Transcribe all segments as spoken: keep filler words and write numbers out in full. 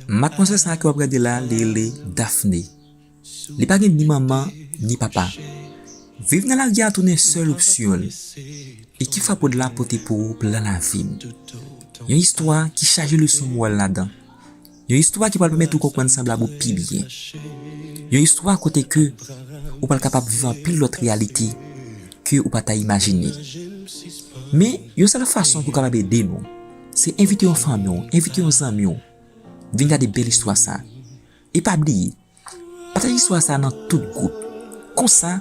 Madmwazèl sa a ke w ap gade la, li rele Daphné. Li pa gen ni manman, ni papa. Viv nan lari a tounen sèl opsyon l. E ki fap Odla pote pou ou plan lavi m? Yon istwa ki chaje leson moral ladan. Yon istwa ki pral pèmèt ou konprann sanblab ou pi byen. Yon istwa kote ke ou pral kapab viv anpil lòt reyalite ke ou pa ta imajine. Men, yon sèl fason pou w kapab ede nou, se envite yon fanmi w, envite yon zanmi w, vin gade bèl istwa sa. E pa bliye, pataje istwa sa nan tout gwoup. Konsa,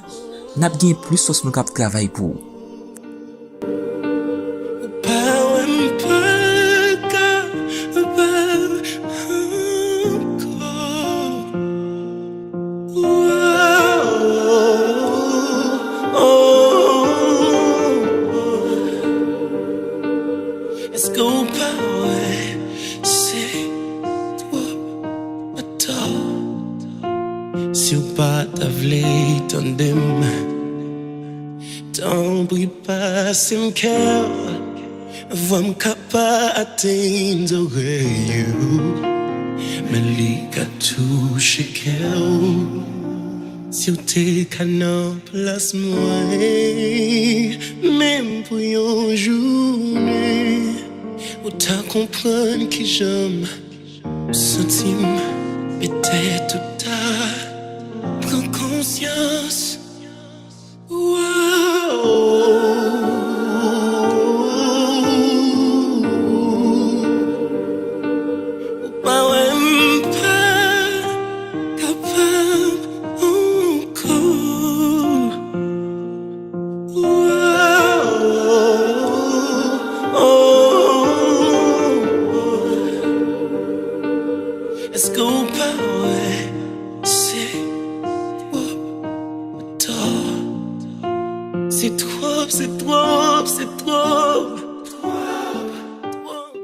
n ap gen plis fòs pou nou kab travay pou ou. Ou pa wè m pa kapab ankò. Èske w pa wè se twòp atò? Si w pa ta vle tande m, tanpri pase m kè w. Vwa m ka pa atenn zòrèy ou, men li ka touche kè w. Si w te ka nan plas mwen, menm pou yon jounen, ou ta konprann kijan m santi m. Petèt ou ta pran konsyans. Ou pa wè m pa kapab ankò. Èske w pa wè se twòp? Twòp. Se twòp, se twòp, se twòp. Twòp, twòp.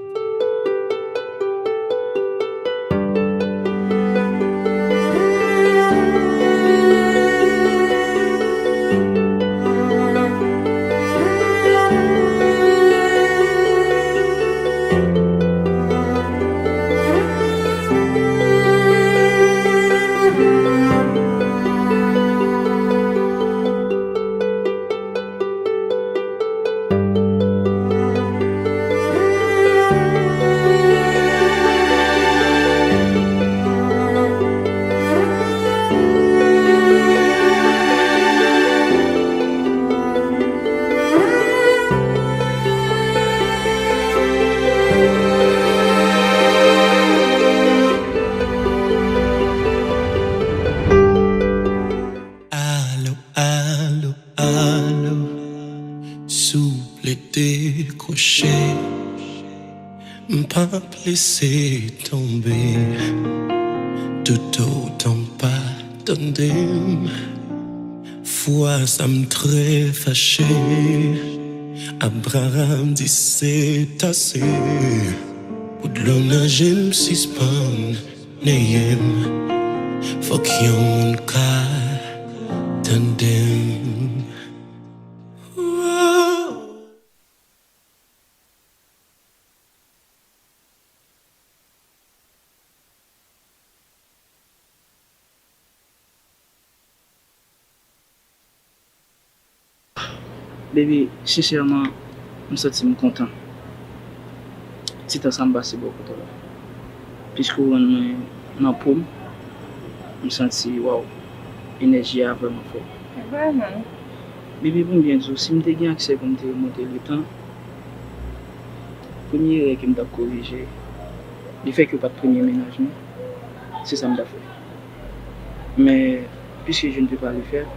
Alo, alo, alo, souple dekwoche. M p ap lese tonbe, toutotan w pa tande m. Fwa sa m trè fache, Abraham di se ase. Pou dlo nan je m sispann neye m, fòk yon moun ka tande m. Baby, sensèman, m santi m kontan. Ti tan sa m pase bò kote w la. Piske w rann mwen nan po m, m santi, waw, enèji a vrèman fò. Vrèman. Baby, pou m byen di w, si m te gen aksè pou m te remonte letan, premye erè ke m t ap korije, lefètke w pa t premye mennaj mwen, se sa m t ap fè. Men, puisque je ne peux pas le faire,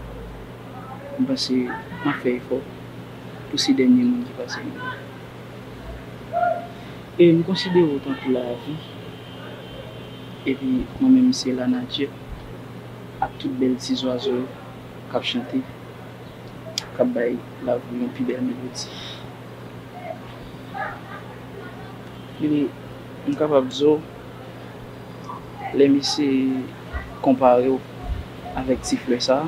m panse m ap fè efò pou se dènye moun ki pase m yo. E m konsidere w tankou lavi, epi mwen menm se lanati ak tout bèl ti zwazo k ap chante, k ap bay lavi yon pi bèl melodi. Epi, m kapab di w, lè m eseye konpare w avèk ti flè sa a,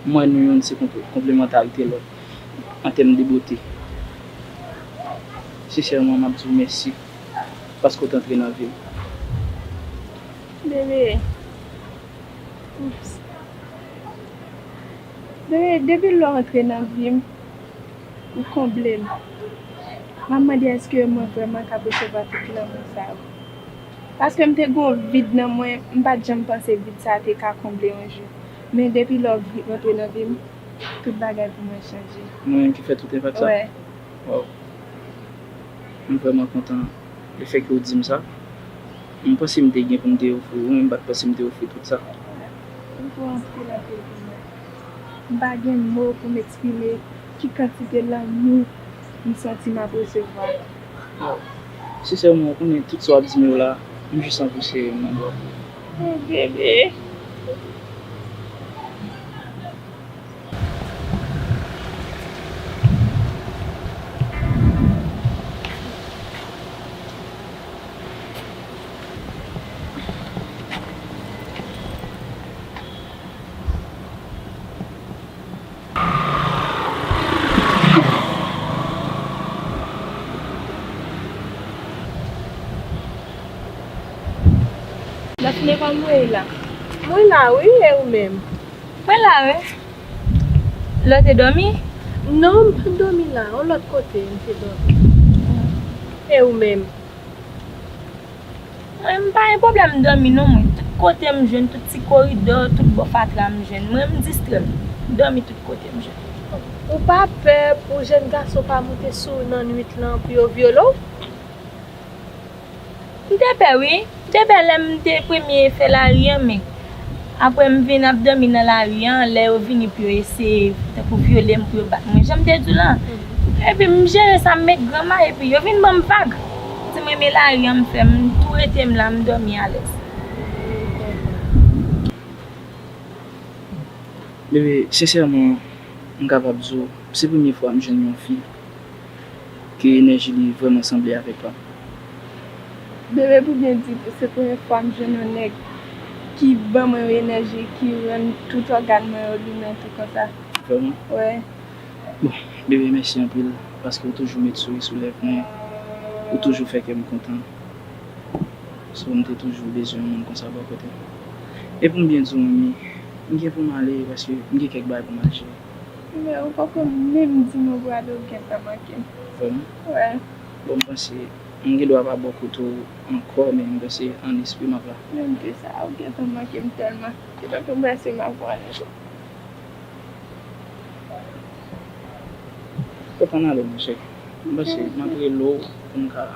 m wè nou youn se konple-, konplemantarite lòt an tèm de bote. Sensèman, m ap di w mèsi paske w t antre nan vi m. Bebe. Ups. Bebe, depi lè w antre nan vi m, ou konble m. M ap mande èske mwen vrèman kab resevwa tout lanmou sa yo. Paske m te gen yon vid nan mwen, m pa t janm panse vid sa a te ka konble yon jou. Men depi lè w vi- antre nan vi m, tout bagay pou mwen chanje. Mwen menm ki fè tout enpak sa? Wè. Waw. M vrèman kontan lefètke w di m sa. M panse m te gen pou m te ofri w, men m pa t panse m te ofri tout sa. Ou twò anpil, anpil pou mwen. M pa gen mo pou m eksprime ki kantite lanmou m santi m ap resevwa. Waw. Sensèman, ou konnen tout sa w ap di m yo la, m jis anvi sere m nan bra w. Oh, bebe. Dafne, kòman w ye la? Mwen la wi, e ou menm? Mwen la wi. Lè w te dòmi? Non, m pa t dòmi la, yon lòt kote m te dòmi. E ou menm? Mwen, m pa gen pwoblèm dòmi non mwen. Tout kote m jwenn, tout ti koridò, tout bò fatra m jwenn. Mwen, m distrè m. M dòmi tout kote m jwenn. Ou pa pè pou jèn gason pa moute sou ou nan nwit lan pou yo vyole w? M te pè wi. M te pè lè m te premye fè lari an, men apre m vin ap dòmi nan lari an, lè yo vini pou yo eseye tankou vyole m, pou yo bat mwen, jan m te di w lan. Epi m jere sa, m met granma, epi yo vin ban m vag. Di m renmen lari an, m fè m tou rete m la, m dòmi alèz. Bebe, sensèman, m kapab di w, se premye fwa m jwenn yon fi ke enèji li vrèman sanble avèk pa m. Bebe, pou byen di, se premye fwa m jwenn yon nèg ki ban mwen yon enèji ki rann tout ògàn mwen yo limen tou konsa. Vrèman? Wè. Bon, bebe, mèsi anpil, paske ou toujou met souri sou lèv mwen, ou toujou fè kè m kontan. So, m te toujou bezwen yon moun konsa bò kote m. E pou m byen di w, manmi, m gen pou m ale, paske m gen kèk bagay pou m al jere. Men ou poko menm di m ou prale, ou gentan manke m. Vrèman? Wè. Bon, m panse, m gen dwa pa bò kote w ankò, men m panse an espri m ap la. Menm ke sa, ou gentan manke m tèlman. Se tankou m prèske m ap pran l. Fòk ann ale, monchè. M panse m ap rele w pou m ka.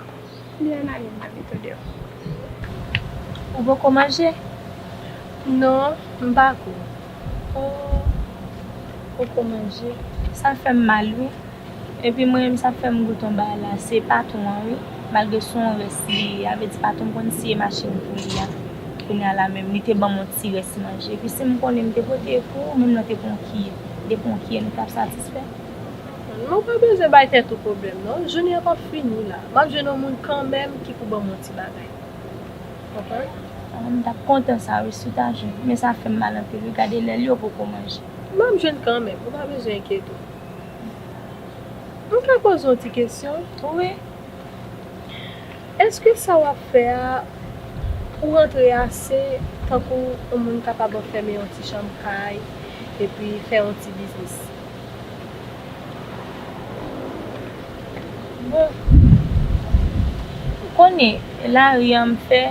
Li ann ale, m ale tande w. Ou poko manje? Non, m pa ko. Oh, poko manje. Sa fè m mal, wi. Epi mwen menm, sa fè m goute yon bagay la, se patwon an, wi. Malgre se yon rès li ye, sa vle di patwon m konn siye machin pou li a. Kounye a la menm, li te ban m yon ti rès manje. Epi si m konnen, m te pote pou ou, menm lè w te pran yon kiyè. Li te pran yon kiyè, nou t ap satisfè. Non, ou pa bezwen bay tèt ou pwoblèm, non. Jounen an p ap fini la. M ap jwenn yon moun kanmenm ki pou ban m yon ti bagay. Konprann? Ah, m t ap kontan sa, wi, si w ta jwenn. Men sa fè m mal anpil, wi. Gade lè l ye, w poko manje. M ap jwenn kanmenm, ou pa bezwen enkyete w. M ka poze w yon ti kesyon? Wi. Èske sa w ap fè a, ou rantre ase tankou yon moun kapab anfèmen yon ti chanm kay epi fè yon ti biznis? Bon, ou konnen lari an m fè,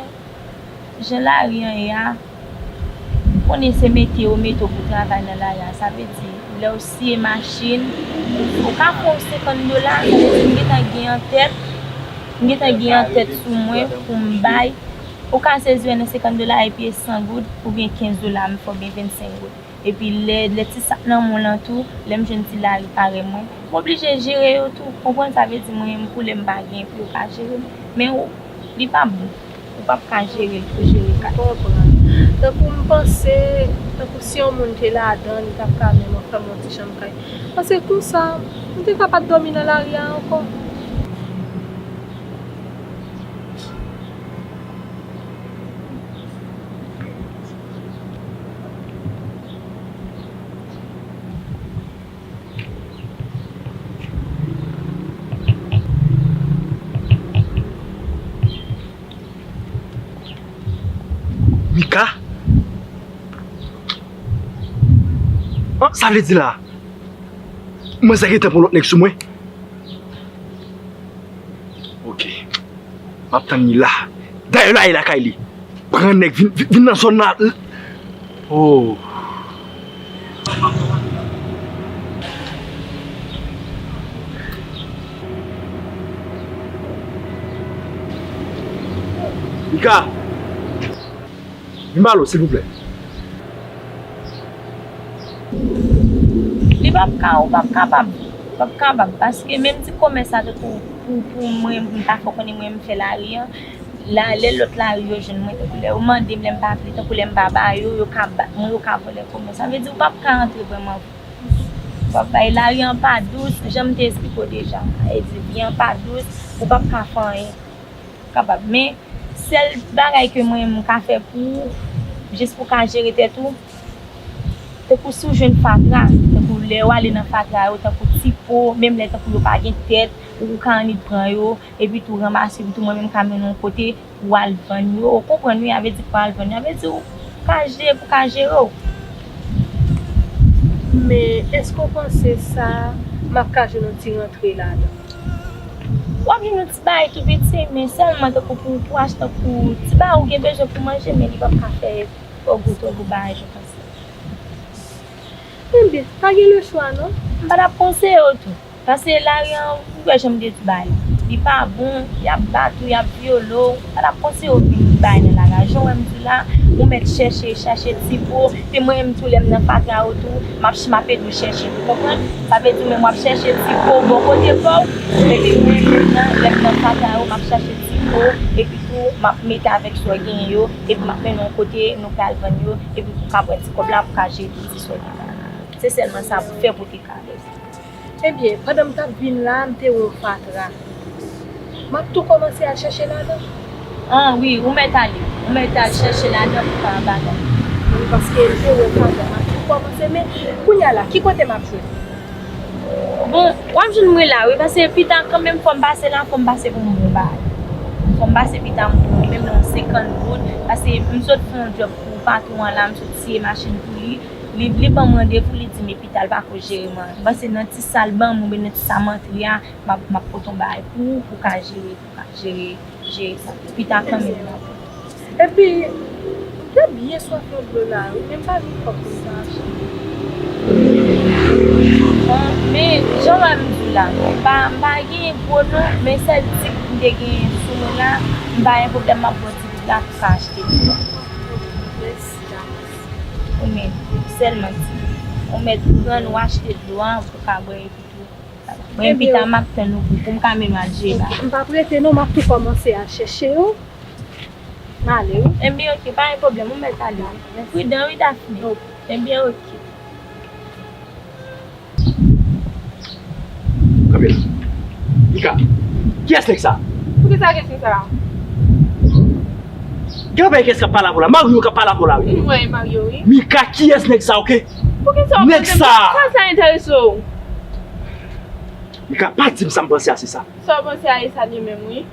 jan lari an ye a, konnen se mete yo mete w pou travay nan lari a. Sa vle di, lè w siye machin, ou ka fè yon senkant dola, sa vle di m gentan gen an tèt, m gentan gen an tèt sou mwen pou m bay. Ou ka sezi wè nan senkant dola epi e san goud oubyen kenz dola m fè oubyen vennsenk goud. Epi lè, lè ti sak nan men w lan tou, lè m jwenn ti lari parèy mwen, m oblije jere yo tou. Konprann? Sa vle di mwen menm pou lè m pa gen pou yo ka jere m. Men ou, li pa bon. Ou p ap ka jere l pou jere kay. M konprann. Tankou m panse, tankou si yon moun te ladan, li t ap ka menm anfèmen yon ti chanm kay. Paske konsa, m te ka pa t dòmi nan lari a ankò. Mika? An, sa vle di la, manzè gentan pran lòt nèg sou mwen? Ok. M ap tann li la. Dayè la, e lakay li. Pran nèg, vin, vin, vin nan zòn la. Oh. Mika. Vin ba lo, silvouplè. Li p ap ka, ou p ap kapab. Ou p ap kapab. Paske menm ti komès sa te pou, pou, pou mwen, m ta fè w konnen mwen, m fè lari an. La, lè lòt lari yo jwenn mwen, tankou lè yo mande m, lè m pa vle, tankou lè m pa ba yo, yo ka ba, mwen, yo ka vòlè komès. Sa vle di, ou p ap ka antre vrèman. Ou p ap bay lari an pa dous, jan m te esplike w deja. Sa vle di, vi an pa dous, ou p ap ka fè anyen. Kapab. Men, sèl bagay ke mwen, m ka fè pou ou, jis pou w ka jere tèt ou, tankou si w jwenn fatra, tankou lè w ale nan fatra yo, tankou ti po, menm lè tankou yo pa gen tèt, ou ka annik pran yo, epi tou ranmase, epi tou mwen menm ka mennen w kote pou w al vann yo. Ou konprann wi, sa vle di pou w al vann yo, sa vle di ou ka jere, pou w ka jere w. Men, èske w panse sa, m ap ka jwenn yon ti rantre ladan? W ap jwenn yon ti bagay tou piti, men sèlman tankou pou, pou achte tankou ti bagay ou gen bezwen pou manje, men li p ap ka fè twò gwo, twò gwo bagay, je panse. Ebyen, pa gen lechwa non. M pa t ap konseye w tou. Paske lari an, ou wè jan m te di w bagay la. Li pa bon, y ap bat ou, y ap vyole w. M pa t ap konseye w vin bay nan lari a. Jan w wè m di w la, ou mèt chèche, chèche ti po. Te mwen menm tou lè m nan fatra yo tou, m ap, m ap ede w chèche. Ou konprann? Sa vle di menm w ap chèche ti po bò kote pa w. Epi mwen menm nan, lè m nan fatra yo, m ap chache ti po. Epi tou, m ap mete avèk sa w genyen yo. Epi m ap mennen w kote nou pral vann yo. Epi pou w ka pran ti kòb la, pou w ka jere tout ti sa w genyen. Se sèlman sa pou fè pou w te ka alèz. Ebyen, pandan m t ap vin la, m te wè yon fatra. M ap tou kòmanse al chèche ladan. An, wi, ou mèt ale. Ou mèt al chèche ladan pou ka anba non. Wi, paske m te wè yon fatra, m ap tou kòmanse, men kounye a la, ki kote m ap jwenn? Bon, w ap jwenn mwen la, wi, paske pita kanmenm fò m pase la, fò m pase pou m bon bagay. Fò m pase pita m bon, menm yon senkant goud, paske m sot fè yon djòb pou patwon an la, m sot siye machin pou li. Li, li ban m randevou, li di m epi pita l pako jere mwen. M panse nan ti sa l ban m oubyen nan ti sa m antre a, m ap, m ap pote yon bagay pou ou, pou w ka jere, pou w ka jere, jere sa. Pita kanmenm m ap. Epi, m te byen swaf yon dlo la, wi, men m pa gen kòb pou m ta achte. Bon, men, jan w wè m di w la, m pa, m pa gen gwo non, men sèl ti goud m te gen sou mwen la, m pa gen pwoblèm, m ap ba w ti goud la pou w ka achte dlo a. Mèsi. Ou mèt sèlman di, ou mèt pran, ou achte dlo a pou w ka bwè epi tou. Mwen pita m ap tann ou pou, pou m ka mennen w al jere bagay. Ok, m p ap rete non, m ap tou kòmanse al chèche yo. M ale wi. Ebyen, ok, pa gen pwoblèm, ou mèt ale wi. Pridan wi, Daphné. Ok. Ebyen, ok. Kanpe la. Mika, kiyès nèg sa? Poukisa kesyon sa a? Gen anpil kiyès k ap pale avè w la? Mario k ap pale avè w la, wi. Mwen, Mario, wi. Mika, kiyès nèg sa, oke? Poukisa w ap poze m kesyon sa? Sa enterese w? Mika, pa di m sa m panse a, se sa. Sa w panse a, e sa li menm, wi.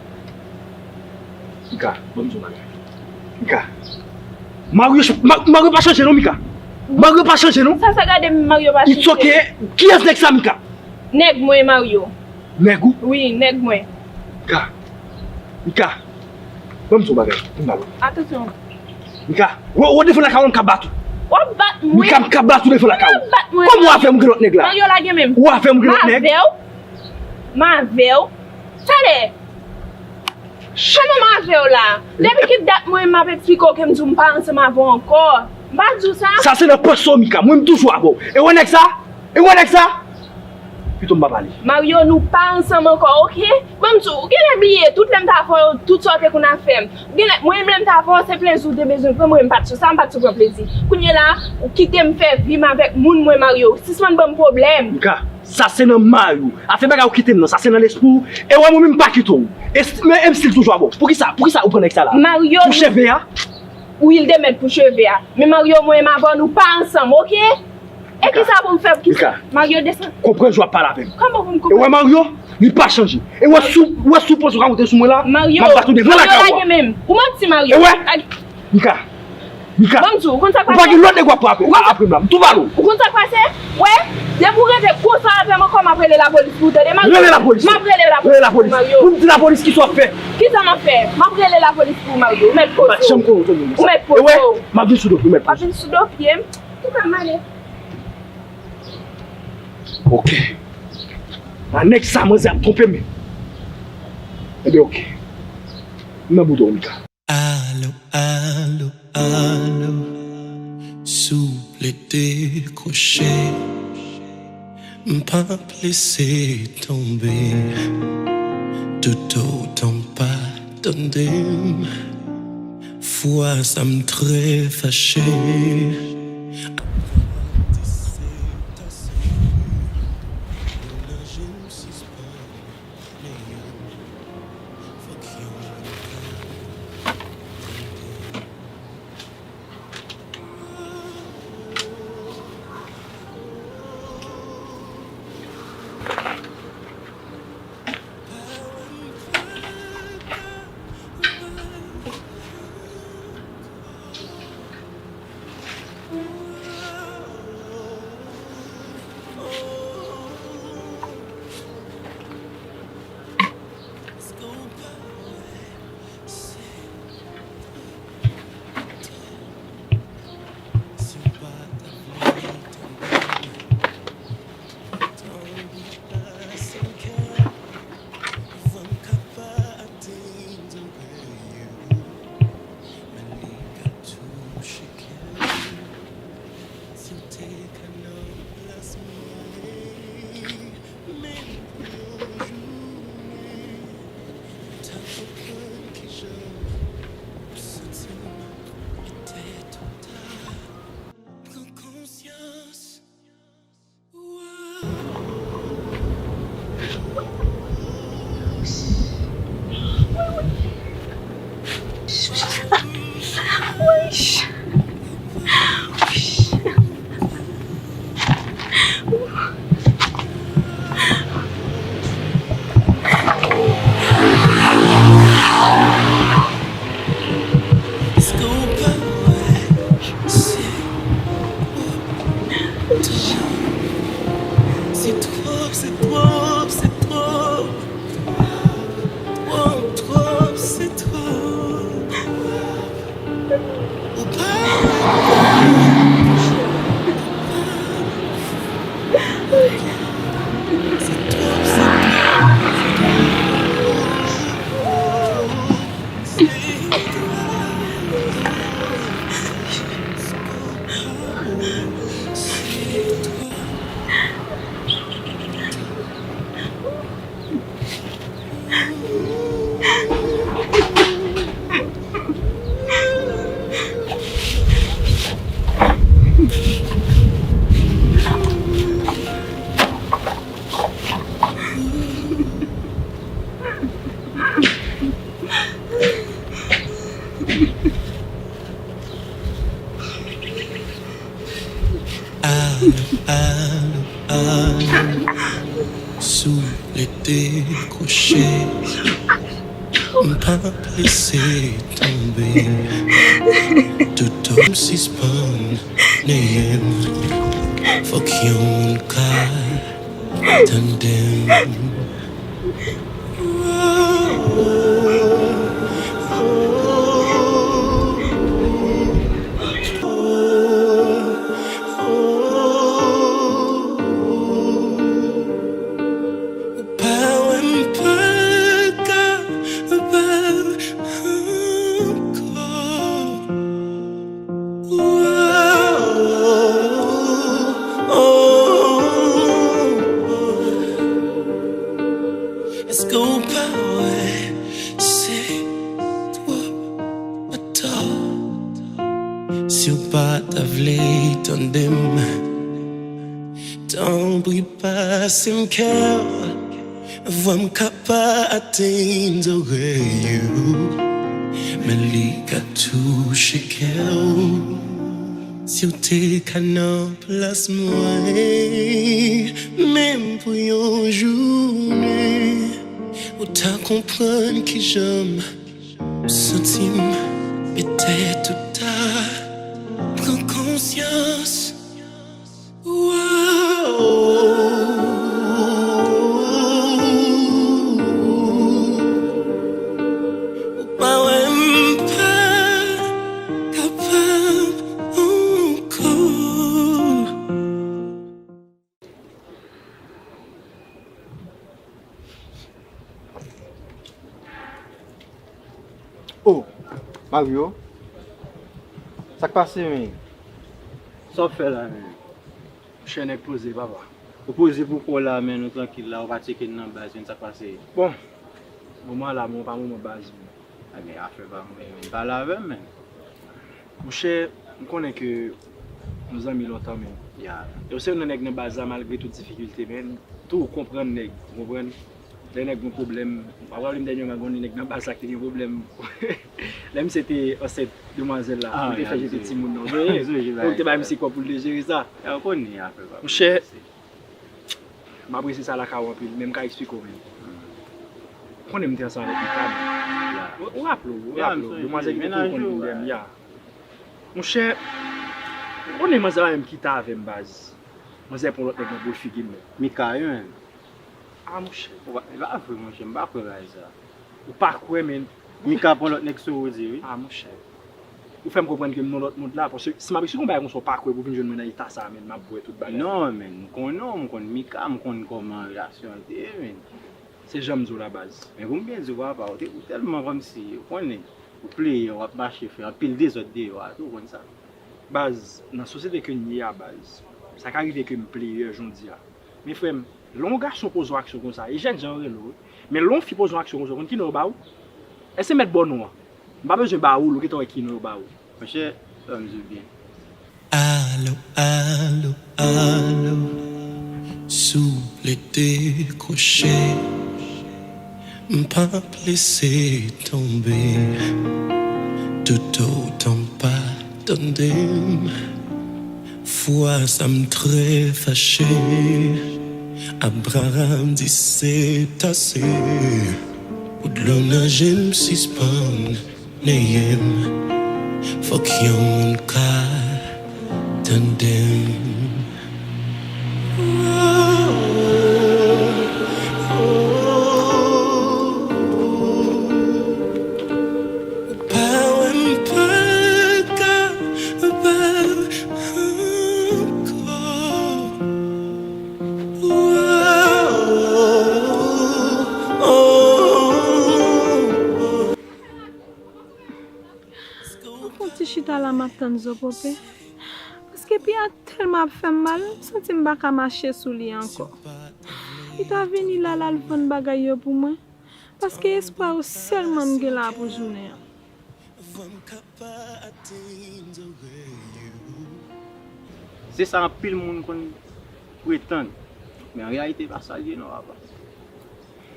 Mika, ban m di w bagay. Mika. Mario, ch- Ma- Mario pa chanje non, Mika. Mario pa chanje non. Sa, sa gade Mario pa chanje. It's okay. Kiyès nèg sa, Mika? Nèg mwen, Mario. Nèg ou? Wi, nèg mwen. Mika. Mika. Ban m di w bagay. Vin la. Atansyon. Mika. Wè, wè devan lakay ou m ka bat ou. W ap bat mwen? Mika, m ka bat ou devan lakay ou. W ap bat mwen? Kòman w avè m gen lòt nèg la? Mario lage men m. W avè m gen lòt nèg? M avè w. M avè w. Talè. Kòman m avè w la? Depi ki dat mwen m ap eksplike w ke m di w m pa ansanm avè w ankò? M pa di w sa? Sa se nan panse w, Mika. Mwen m toujou avè w. E wè nèg sa? E wè nèg sa? Pito m pa pale. Mario, nou pa ansanm ankò, oke? Ban m di w, ou genlè bliye, tout lè m t avè w, tout sa w te konn ap fè m. Genlè, mwen menm lè m t avè w, se plezi w te bezwen pran, mwen m pa t sou sa, m pa t sou pran plezi. Kounye la, ou kite m fè vi m avèk moun mwen, Mario. Sispann ban m pwoblèm. Mika. Sa se nan may ou. Afè bagay ou kite m nan, sa se nan lespri w. E wè mwen menm m pa kite w. E s- men e m still toujou avè w. Poukisa, poukisa ou pran nèg sa la? Mario, pou cheve a? Wi, l te mèt pou cheve a. Men Mario, mwen m avè w, nou pa ansanm, oke? E kisa pou m fè, poukisa? Mika. Mario, desann. Konprann jan w ap pale avè m. Kòman pou m konprann? E wè Mario, li pa chanje. E wè si w, wè si w panse w ka monte sou mwen la, Mario, m ap bat ou devan lakay ou. Mario, lage men m. Ou manti, Mario. E wè. Mika. Mika, ban m di w, ou konn sa k pase? Ou pa gen lòt nèg w ap pran apre, apre m la. M tou ba l ou. Ou konn sa k pase? Wè, depi w rete konsa avè m ankò, m ap rele lapolis pou w tande, Mario. Rele lapolis. M ap rele lapolis pou w, Mario. Pou m di lapolis kisa w ap fè. Kisa m ap fè? M ap rele lapolis pou w, Mario. Ou mèt poze w. Ou mèt poze w. E wè, m ap vin sou do pye w, ou mèt poze w. W ap vin sou do pye m? Kite m ale. Ok. A nèg sa, manzè ap twonpe m. Ebyen, ok. M nan bouda w, Mika. Alo, alo, alo. Souple dekwoche. M p ap lese tonbe. Toutotan w pa tande m. Fwa sa m trè fache. Se twòp, se twòp, se twòp. Twòp, twòp, se twòp. Ou pa wè. Se twòp, se twòp. Alo, alo, alo. Souple dekwoche. M p ap lese tonbe. Toutotan m sispann neye m. Fòk yon moun ka tande m. Ou pa wè m pa ka kapab ankò. Èske w pa wè se twòp atò? Si w pa ta vle tande m, tanpri pase m kè w. Vwa m ka pa atenn zòrèy ou, men li ka touche kè w. Si w te ka nan plas mwen, menm pou yon jounen, ou ta konprann kijan m santi m, petèt ou ta Mario, sa k pase, men? Sa w ap fè la, men? Monchè, nèg poze, papa. Ou poze pou kò w la, men, ou trankil la, ou pa tcheke n nan baz, men, sa k pase? Bon, moman la, bon, pa moman baz, men. Ebyen, afè pa mwen, men, pale avè m, men. Monchè, m konnen ke nou zanmi lontan, men. Ya. E w se youn nan nèg nan baz la, malgre tout difikilte, men. Tou, ou konprann nèg, ou konprann? Lè nèg gen pwoblèm, m pa prale m dènyèman gen yon nèg nan baz la ki te gen pwoblèm. Lè misye te ansent demwazèl la, ah, pou te fè jete timoun nan. Ou sonje? Ou te bay misye kòb pou l te jere sa. Ya, ou konnen afè pa. Monchè, m apresye sa lakay ou anpil, men m ka eksplike w, men. Ou konnen m te ansanm avèk Mika, men. Ou, ou raple w, ou raple w. Demwazèl ki te tou konn vin dèyè m, ya. Monchè, ou konnen manzè pa menm kite avè m, baz. Manzè pran lòt nèg nan bò figi m, men. Mika, wi, men. Ah, monchè. Ou pa, e pa vre, monchè, m pa kwè bagay sa. Ou pa kwè, men. Mika pran lòt nèg sou ou, di, wi. Ah, monchè. Ou fè m konprann ke m nan lòt mond la, paske si m ap eksplike yon bagay konsa, ou pa kwè pou vin jwenn mwen nan eta sa, men, m ap bwè tout bagay. Non, men, m konnen w, m konn Mika, m konn kòman relasyon an te ye, men. Se jan m di w la, baz. Men pou m byen di w, papa, ou te, ou tèlman kòmsi, ou konnen, ou player, w ap mache fè anpil dezòd deyò a tou, ou konn sa. Baz, nan sosyete ke n ye a, baz, sa ka rive ke m player jan w di a. Men frè m, lè yon gason poze yon aksyon konsa, e jènjan yo rele w, wi. Men lè yon fi poze yon aksyon konsa, ou konn ki non yo ba ou? Èske se mèt ba w non an? M pa bezwen ba ou l, ou gentan wè ki non yo ba ou. Monchè, ban m di w byen. Alo, alo, alo, souple dekwoche. M p ap lese tonbe, toutotan w pa tande m. Fwa sa m trè fache, Abraham di se ase. Pou dlo nan je m sispann neye m, fòk yon moun ka tande m. Ou pa wè m pa kapab ankò. Mwen fè yon ti chita la, m ap tann Zopope. Paske pye a tèlman ap fè m mal, m santi m pa ka mache sou li ankò. Li ta vini la, l al vann bagay yo pou mwen. Paske espwa yo sèlman m gen la pou jounen an. Se sa anpil moun konn pretann. Men an reyalite, pa sa l ye non, papa.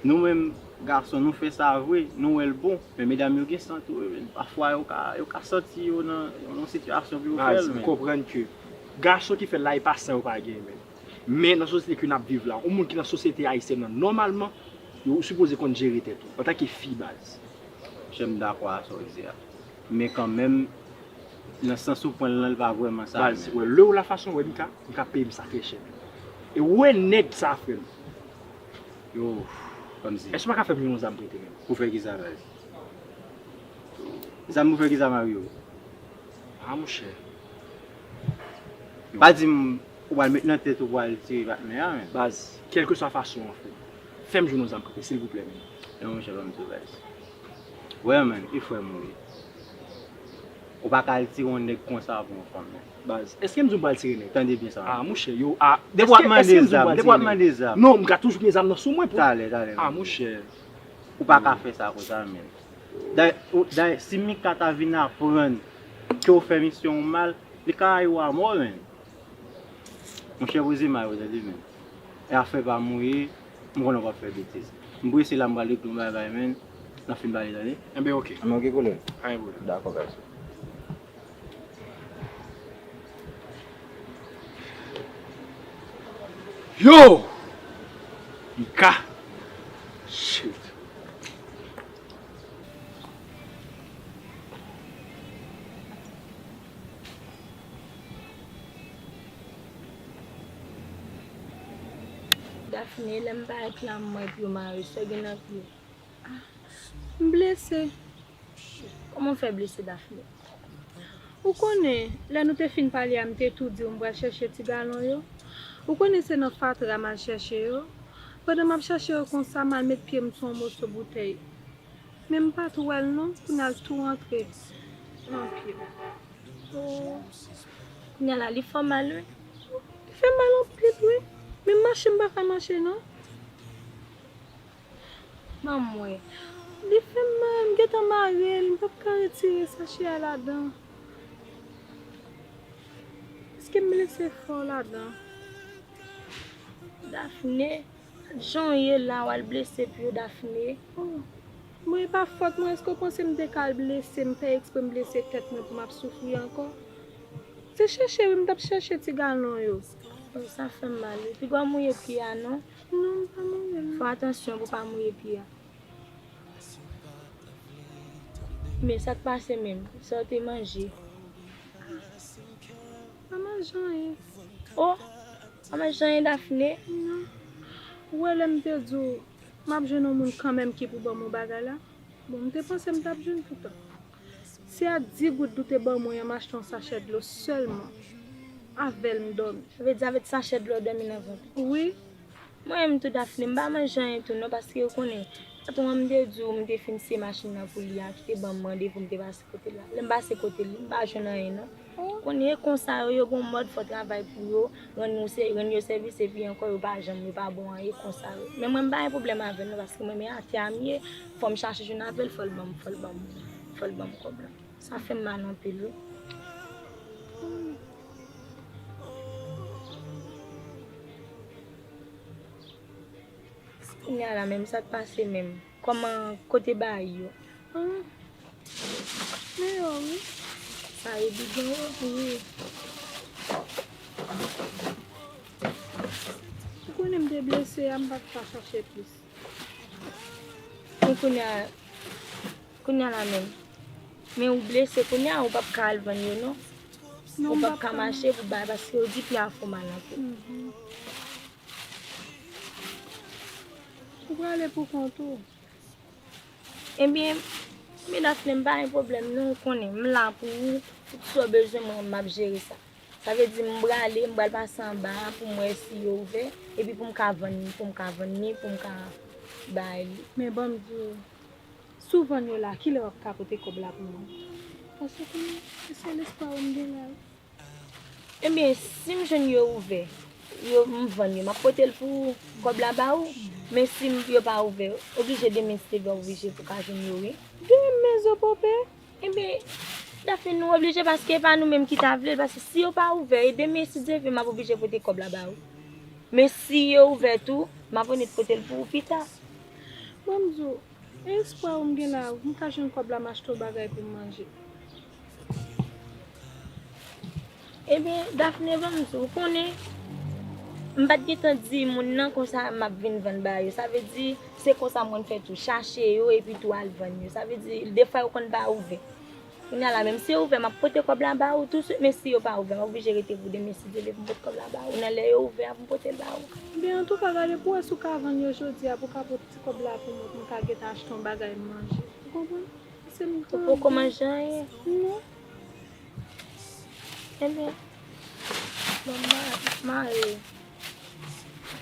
Nou menm, gason, nou fè sa vre, nou wè l bon, men medam yo gen san tou, wi, men pafwa yo ka, yo ka santi yo nan yon sitiyasyon pou yo fè l, men. Baz, m konprann ke gason ki fè l la, e pa san yo pa gen, men. Men nan sosyete ke n ap viv la, yon moun ki nan sosyete ayisyèn nan, nòmalman, yo, ou sipoze konn jere tèt ou, antanke fi, baz. Monchè, m dakò a sa w di a. Men kanmenm, nan sans ou pran l lan, li pa vrèman sa, baz, men. Wè, lè w la fason wè Mika, Mika peye m sa trè chè, men. E wè nèg sa, frè m. Yo, kòmsi. Èske w pa ka fè m yon zam prete, men? Pou fè ki sa, baz? Zam pou fè ki sa, Mario? Ah, monchè. Pa di m ou pral met nan tèt ou pral tire patnè a, men. Baz, kèlkeswa fason an, frè m, fè m jwenn yon zam prete, silvouplè, men. Non, monchè, ban m di w, baz. Wè, men, e frè m ou ye. Ou pa ka al tire yon nèg konsa pou yon fanm, men. Baz, èske m di w m pral tire nèg? Tande byen sa. Ah, monchè, yo, ah, depi w ap mande zam, depi w ap mande zam. Non, m ka toujou gen zam nan sou mwen pou. Talè, talè. Ah, monchè. Ou pa ka fè sa konsa, men. Dayè, ou, dayè, si Mika ta vin aprann ke w fè misyon w mal, li ka rayi w amò, men. Monchè, poze may ou, tande, men. E afè pa m ou ye, m konnen w p ap fè betiz. M prese la, m pral regle yon bagay, men. N ap fin pale, tande? Enben, oke. Enben, oke, kolèg. Pa gen pwoblèm. Dakò, baz. Yo! Mika! Shit. Daphné, lè m parèt la, m wè pye w mare, sa gen nan pye w? Ah, m blese. Kòman w fè blese, Daphné? Ou konnen, lè nou te fin pale a, m te tou di w m pral chèche ti galon yo. Ou konnen se nan fatra m al chèche yo. Pandan m ap chèche yo konsa, m al met pye m sou yon moso boutèy. Men m pa tou wè l non, kounye a l tou rantre nan pye m. Oh. Kounye a la, li fè w mal, wi. Li fè m mal anpil, wi. Menm mache, m pa ka mache, non. Ban m wè. Li fè m mal, m gentan mare l, m p ap ka retire sachè a ladan. Èske m blese fò ladan? Dafne, jan w ye la, w al blese pye w, Dafne. Oh, mwen, e pa fòt mwen, èske w panse m te ka al blese, m fè ekspre m blese tèt mwen pou m ap soufri ankò? Se chèche, wi, m t ap chèche ti galon yo. Oh, sa fè m mal, wi. Piga w mouye pye a, non? Non, m pa mouye l, non. Fè atansyon pou w pa mouye pye a. Men sa k pase menm? Sa w te manje? Pa manje anyen. Oh, pa manje anyen, Dafne? Non. Ou wè lè m te di w, m ap jwenn yon moun kanmenm ki pou ban m yon bagay la? Bon, m te panse m t ap jwenn poutan. Se a di goud ou te ban mwen an, m achte yon sachè dlo sèlman. Avè l m dòmi. Sa vle di avèk sachè dlo w dòmi nan vant? Wi. Mwen menm tou, Dafne, m pa manje anyen tou non, paske ou konnen, patwon an, m te di w, m te fin siye machin nan pou li a, ki te ban m randevou, m te pase kote l la. Lè m pase kote li, m pa jwenn anyen non. Konnen e konsa yo, yo gon mòd fò travay pou yo, rann yo sè-, rann yo sèvis, epi ankò yo pa janm, yo pa bon anyen konsa yo. Men mwen m pa gen pwoblèm avè l non, paske mwen menm atè a m ye, fò m chache jwenn avè l, fò l ban m, fò l ban m, fò l ban m kòb la. Sa fè m mal anpil wi. Kounye a la menm, sa k pase menm? Kòman kote bagay yo? Ah, meyò wi. Sa yo bidon yo? Wi. Ou konnen m te blese a, m pa t ka chache plis. Men kounye a, kounye a la menm. Men ou blese kounye a, ou p ap ka al vann yo non. Non, ou p ap ka mache pou bay, paske yo di pye a fè w mal anpil. Mhm. Ou prale pou kont ou. Ebyen, men Dafne, m pa gen pwoblèm non, ou konnen, m la pou ou, tout sa w bezwen mwen, m ap jere sa. Sa vle di, m prale, m pral pase anba a pou m wè si yo ouvè, epi pou m ka vann, pou m ka vann li, pou m ka bay li. Men ban m di w, si w vann yo la, kilè w ap ka pote kòb la pou mwen? Paske konnen, se lespwa w m gen la wi. Ebyen, si m jwenn yo ouvè, yo, m vann yo, m ap pote l pou ou, kòb la ba ou. Men si m, yo pa ouvè, oblije demen si te vle oblije pou ka jwenn yo, wi. Demen, Zopope? Ebyen, Dafne, nou oblije paske e pa nou menm ki ta vle l, paske si yo pa ouvè, e demen, si Dye vle, m ap oblije pote kòb la ba ou. Men si yo ouvè tou, m ap annik pote l pou ou pita. Ban m di w, e espwa ou m gen la, m ka jwenn kòb la, m achte yon bagay pou m manje. Ebyen, Dafne, ban m di w, ou konnen, m pa t gentan di moun nan konsa m ap vin vann ba yo. Sa vle di, se konsa m konn fè tou, chache yo epi tou al vann yo. Sa vle di, defwa yo konn pa ouvè. Kounye a la, menm si yo ouvè, m ap pote kòb la ba ou tousuit, men si yo pa ouvè, m oblije rete pou demen si Dye vle pou m pote kòb la ba ou. Nan lè yo ouvè a, pou m pote l ba ou. Ebyen, antouka, gade pou w wè si w ka vann yo jodi a, pou w ka pote ti kòb la pou mwen, pou m ka gentan achte yon bagay manje. Ou konprann? Ou poko manje anyen? Non. Ebyen, bon, m a, m a,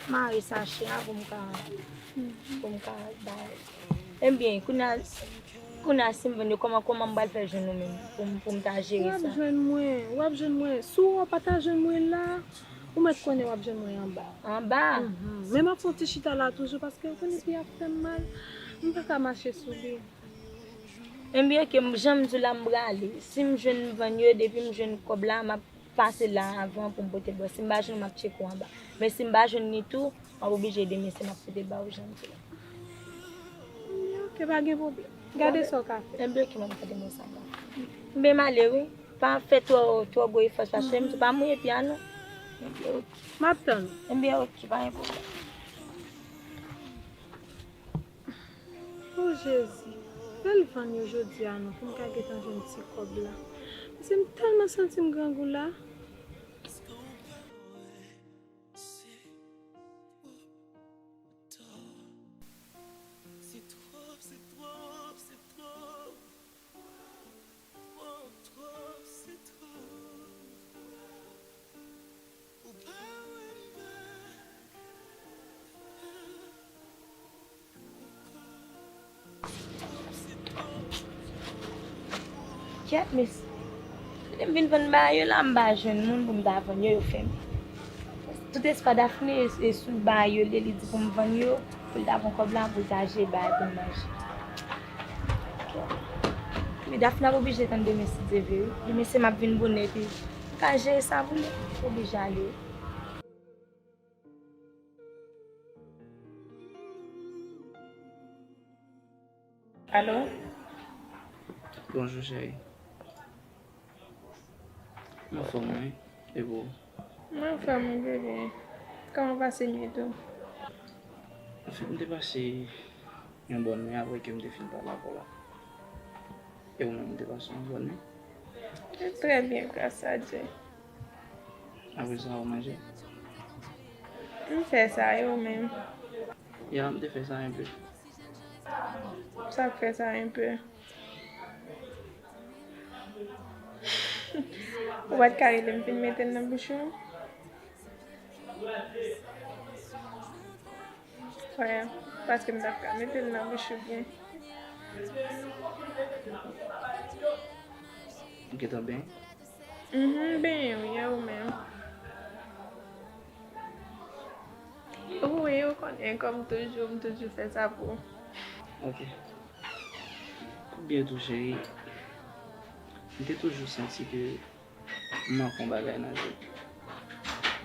m a sachè a pou m ka, pou m ka bay. Ebyen, kounye a, kounye a, si m vann yo, kòman, kòman m pral fè jwenn ou menm pou m, pou m ta jere sa? W ap jwenn mwen, w ap jwenn mwen. Si w pa ta jwenn mwen la, ou mèt konnen w ap jwenn mwen anba. Anba? Mhm. Men m ap fè yon ti chita la toujou, paske ou konnen pye a ap fè m mal. M pa ka mache sou li. Ebyen, oke, m, jan m di w la, m prale. Si m jwenn m vann yo, depi m jwenn kòb la, m ap pase la avan pou m pote l ba w. Si m pa jwenn, m ap tcheke w anba. Men si m pa jwenn li tou, m ap oblije demen si m ap pote l ba w jan m di w la. Ebyen, oke, pa gen pwoblèm. Gade sa w ka fè. Ebyen, oke, m ap gade mwen sa m ka fè. Ebyen, m ale, wi. Pa fè twò, twò gwo efò, paske m di w pa mouye pye a, non. Ebyen, oke. M ap tann ou. Ebyen, oke, pa gen pwoblèm. O Jezi, fè l vann yo jodi a non, pou m ka gentan jwenn ti kòb la. Paske m tèlman santi m grangou la. Kèt, mesye. Lè m vin vann bagay yo la, m pa jwenn moun pou m ta vann yo, yo fèmen. Tout espas Daphné e, e sou bagay yo li ye, li di pou m vann yo, pou l ta pran kòb la, pou l ta jere bagay pou m manje. Men Daphné ap oblije tann demen si Dye vle, wi. Demen se m ap vin bonè, epi m ka jere sa pou li. Oblije ale, wi. Alo? Bonjou, cheri. M anfòm, wi. E pou ou? M anfòm, wi, bebe. Kòman w pase nuit ou? Anfèt, m te pase yon bòn nuit apre ke m te fin pale avè w la. E ou menm, ou te pase yon bòn nuit? Trè byen, gras a Dye. Apre sa, ou manje? M fè sa, e ou menm? Ya, m te fè sa enpe. Sa k fè sa enpe? Ou pa t ka rele m fin mete l nan bouch ou? Wè, paske m t ap ka mete l nan bouch ou byen. Ou gentan benyen? Mhm, m benyen wi, e ou menm? Wi, ou konnen, kòm toujou, m toujou fè sa pou ou. Ok. Pou byen tou, cheri, m te toujou santi ke m manke yon bagay nan vi m.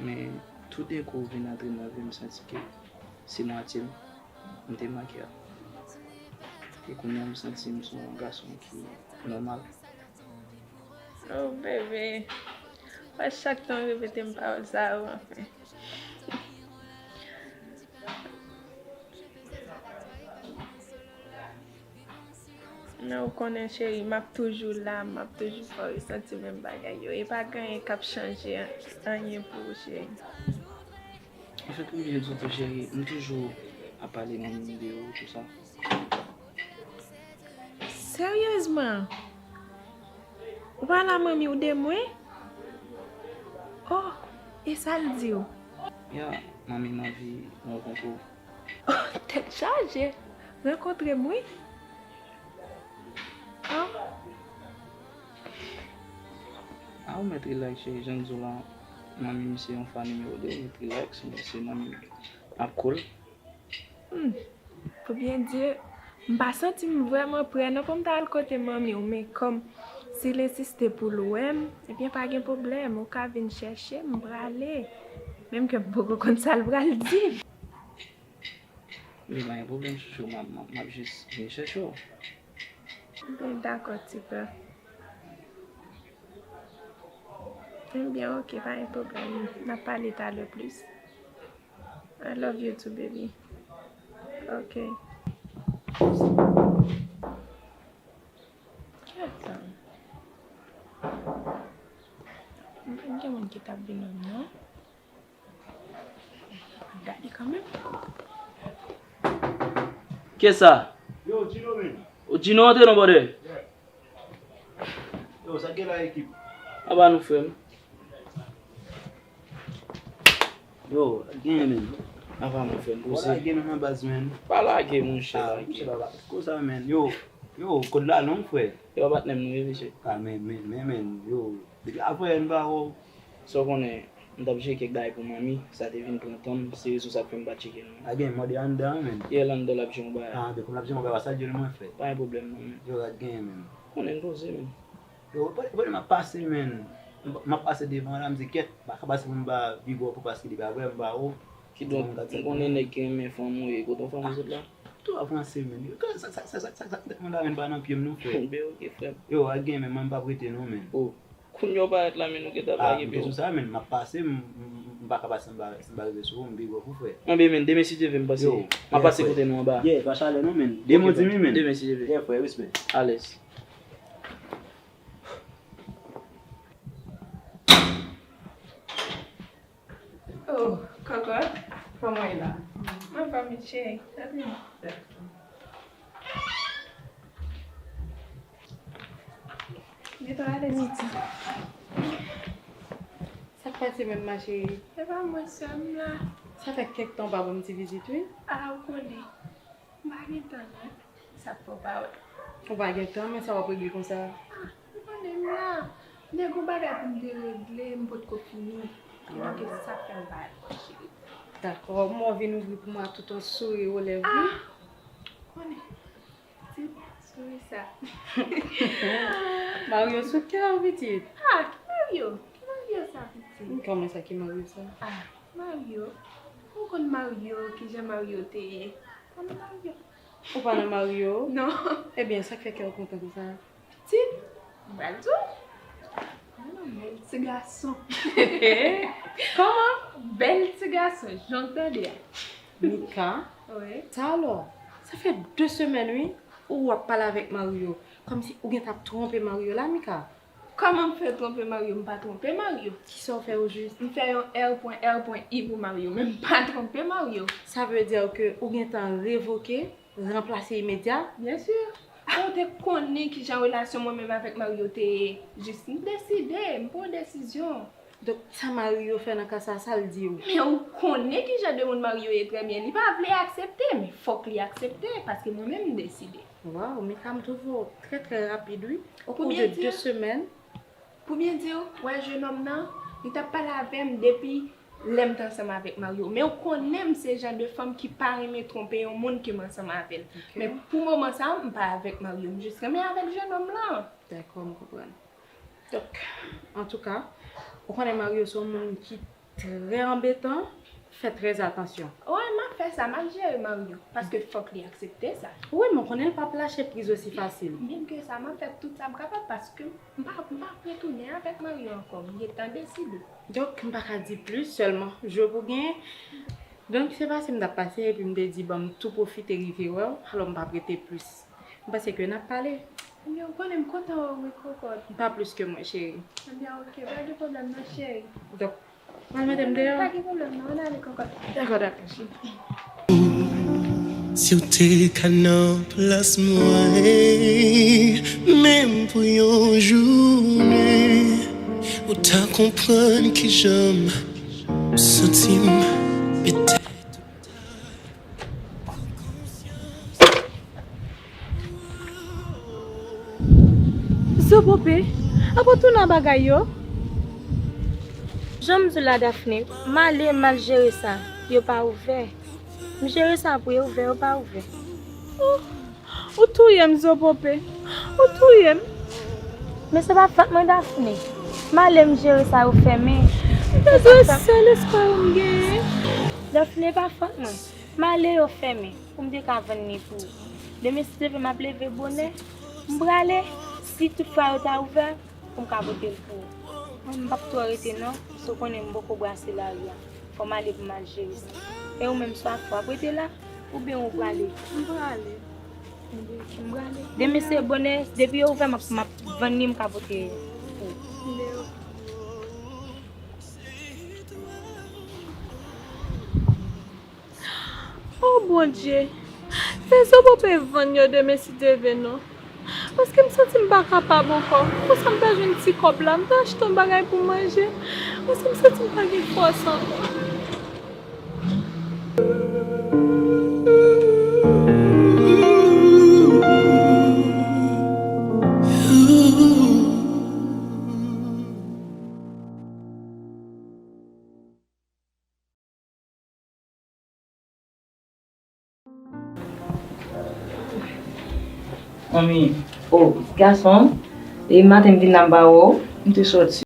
Men, toudenkou, ou vin antre nan vi m, m santi ke se mwatye m, m te manke a. E kounye a, m santi m se yon gason ki nòmal. Oh, bebe. Wè, chak tan w repete m pawòl sa yo, anfen. Men ou konnen, cheri, m ap toujou la, m ap toujou fè w resanti menm bagay yo. E pa gen anyen k ap chanje anyen pou ou, cheri. Anfèt, pou byen di w tou, cheri, m toujou ap pale manmi m de ou, tou sa. Seryezman? Ou pale a manmi w de mwen? Oh, e sa l di w? Ya, manmi m anvi rankontre w. Oh, tèt chaje! Rankontre m, wi. Oh. A, ou mèt rilaks, cheri, jan m di w la, manmi m se yon fan nimewo de, ou mèt rilaks, men se manmi m ap cool. Hmm. Pou byen di, m pa santi m vrèman prè non pou m ta al kote manmi w, men kòm si l ensiste pou l wè m, ebyen pa gen pwoblèm, ou ka vin chèche m, m prale. Menm ke m poko konn sa l pral di m. Li pa gen pwoblèm, chouchou, m ap, m ap, m ap jis vin chèche w. Ebyen, dakò, ti frè. Ebyen, oke, pa gen pwoblèm. N ap pale talè plis. I love you too, baby. Ok. Kèt la. M pa gen moun ki t ap vin wè m, non. Gade kanmenm. Kiyès sa? Yo, Gino, men. O, Gino, antre non, brother. Yeah. Yo, sa k gen la, ekip? Aba nou, frè m. Yo, genyen, men. Aba, mon frè m, poze. Wala, genyen nan baz, men. Pa lage, monchè, ah, lage. Monchè, papa, konsa, men. Yo, yo, kòd la long, frè. Yo, patnè m nou ye, mesye. Ah, men, men, men, men, yo. Depi apre, n pa wè w. Sa w konnen, m t ap jere kèk bagay pou manmi, sa te vin pran tan m, se rezon sa k fè m pa tcheke l non. A gen mòde anndan an, men. Yè l anndan l ap jere yon bagay. Ah, ben, kòm l ap jere yon bagay, sa l jere mwen, frè. Pa gen pwoblèm non, men. Yo, gad genyen, men. Konnen n poze, men. Yo, pwòblèm ap pase, men. M ap pase devan la, m di, "Kèt, m pa ka pase pou m ba Bigo pou paske li pa vre, m ba ou." Kidonk, m konnen nèg ki renmen fanm ou ye, kote fanm ou sot la? Tou ap ranse, men. Yo, sa, sa, men, pa nan pye m, non, frè. Ben, oke, frè m. Yo, a gen, men, mwen, m p ap rete, non, men. Oh, kounye a w parèt la, men nou gentan lage pye w. Ah, m te sou sa, men, m ap pase, m, m, m pa ka pase, m pa, m pa rive sou ou, m Bigo pou frè. Anben, men, demen, si Dye vle, m pase, m ap pase kote nou anba. Yeah, pa chalè, non, men. Demen, di mi, men. Demen, si Dye vle. Yeah, frè, respè. Alèz. Oh, kòkòt, kòman w ye la? Mwen anfòm wi cheri. Gentan alèz. Sa k pase menm ma cheri? Se pa mwen sèl m la. Sa fè kèk tan w pa ban m ti vizit wi. A, ou konnen. M pa gen tan non. Sa k fè w pa wè. Ou pa gen tan, men sa w ap regle konsa? Ah, ou konn Gen yon bagay pou m te regle, m potko fini. Ki manke sa fè m pa al bò cheri. Dakò, mwen vin ouvri pou mwen tout yon souri o lèv wi. Ah! Konnen. Ti souri sa. Mario sou kè w pitit. Ah, ki Mario? Ki Mario sa pitit? Kòman sa ki Mario sa? Ah, Mario. Ou konn Mario, kijan Mario te ye? Konn Mario. Ou pa nan Mario? Non. Ebyen, sa k fè kè w kontan konsa? Pitit, m pral di w. Mwen nan bèl ti gason. Kòman? Bèl ti gason, jan w tande a. Mika, wi. Talò, sa fè de semèn, wi, ou ap pale avèk Mario. Kòmsi ou gentan ap twonpe Mario la, Mika. Kòman m fè twonpe Mario? M pa twonpe Mario. Kisa w fè ojis? M fè yon R pwen R pwen I pou Mario, men m pa twonpe Mario. Sa vle di ke ou gentan revoke, ranplase imedya? Byen si. Ou te konnen kijan relasyon mwen menm avèk Mario te ye. Jis m deside, m pran yon desizyon. Donk, sa Mario fè nan ka sa, sa l di w? Men ou konnen kijan de moun Mario ye trè byen. Li pa vle aksepte, men fòk li aksepte, paske mwen menm m deside. Waw, Mika, m twouve w trè, trè rapid, wi. Okou de de semèn. Pou byen di w, wè jennonm nan, li t ap pale avè m depi lè m t ansanm avèk Mario. Men ou konnen m se jan de fanm ki pa renmen twonpe yon moun ke m ansanm avè l. Ok. Men pou moman sa, m pa avèk Mario, m jis renmen avèk jennonm lan. Dakò, m konprann. Donk, antouka, ou konnen Mario se yon moun ki trè anbetan, fè trè atansyon. Wi, m ap fè sa, m ap jere Mario, paske fòk li aksepte sa. Wi, men ou konnen l p ap lache priz osi fasil. Menm ke sa, m ap fè tout sa m kapab, paske m pa, m p ap retounen avèk Mario ankò, m gentan deside. Donk, m pa ka di plis, sèlman jwe pou genyen. Donk, se pase m t ap pase, epi m te di, ban m tou pwofite rive wè w, alò m p ap rete plis. M panse ke n ap pale. Ebyen, ou konnen m kontan wè w wi, kòkòt. Pa plis ke mwen, cheri. Ebyen, oke, pa gen pwoblèm non, cheri. Donk, w al mete m deyò? Pa gen pwoblèm non, ann ale, kòkòt. Dakò, dakò, cheri. Si w te ka nan plas mwen, menm pou yon jounen, ou ta konprann kijan m santi m, petèt. Zo Pope, apa w tounen an bagay yo? Jan m di w la, Daphné, m ale, m al jere sa. Yo pa ouvè. M jere sa pou yo ouvè, yo pa ouvè. Oh, ou touye m, Zo Pope. Ou touye m. Men se pa fòt mwen, Daphné. M ale, m jere sa, yo fèmen. Bezwen sèl espwa yo m genyen. Daphné, pa fòt mwen. M ale, yo fèmen pou m te ka vann li pou ou. Demen, si Dye vle, m ap leve bonè. M prale. Si toutfwa yo ta ouvè, pou m ka pote l pou ou. Mwen, m p ap twò rete, non. Paske w konnen m poko brase lari a. Fò m ale pou m al jere sa. E ou menm, Swafa, w ap rete la? Oubyen ou prale? M prale. M prale. Demen, se bonè. Depi yo ouvè, m ap, m ap vann li, m ka pote pou ou. O Bondye, fè Zo Pope vann yo demen si Dye vle non. Paske m santi m pa kapab ankò. Konsa m ta jwenn ti kòb la, m ta achte yon bagay pou m manje. Paske m santi m pa gen fòs ankò. Manmi, o, gason, e maten m vin la m pa wè w, m te sòti.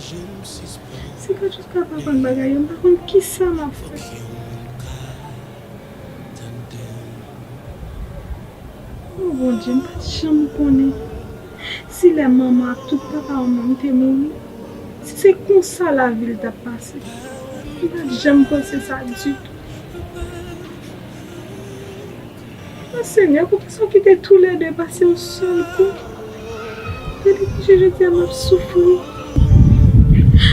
Si Katchouska pa konn bagay yo, m pa konn kisa m ap fè. O Bondye, m pa t janm konnen si lè manman ak tout papa manman m te mouri, si se konsa lavi l t ap pase. M pa t janm panse sa ditou. O Senyè, poukisa w kite toulède pase yon sèl kou? Gade kounye a jodi a m ap soufri.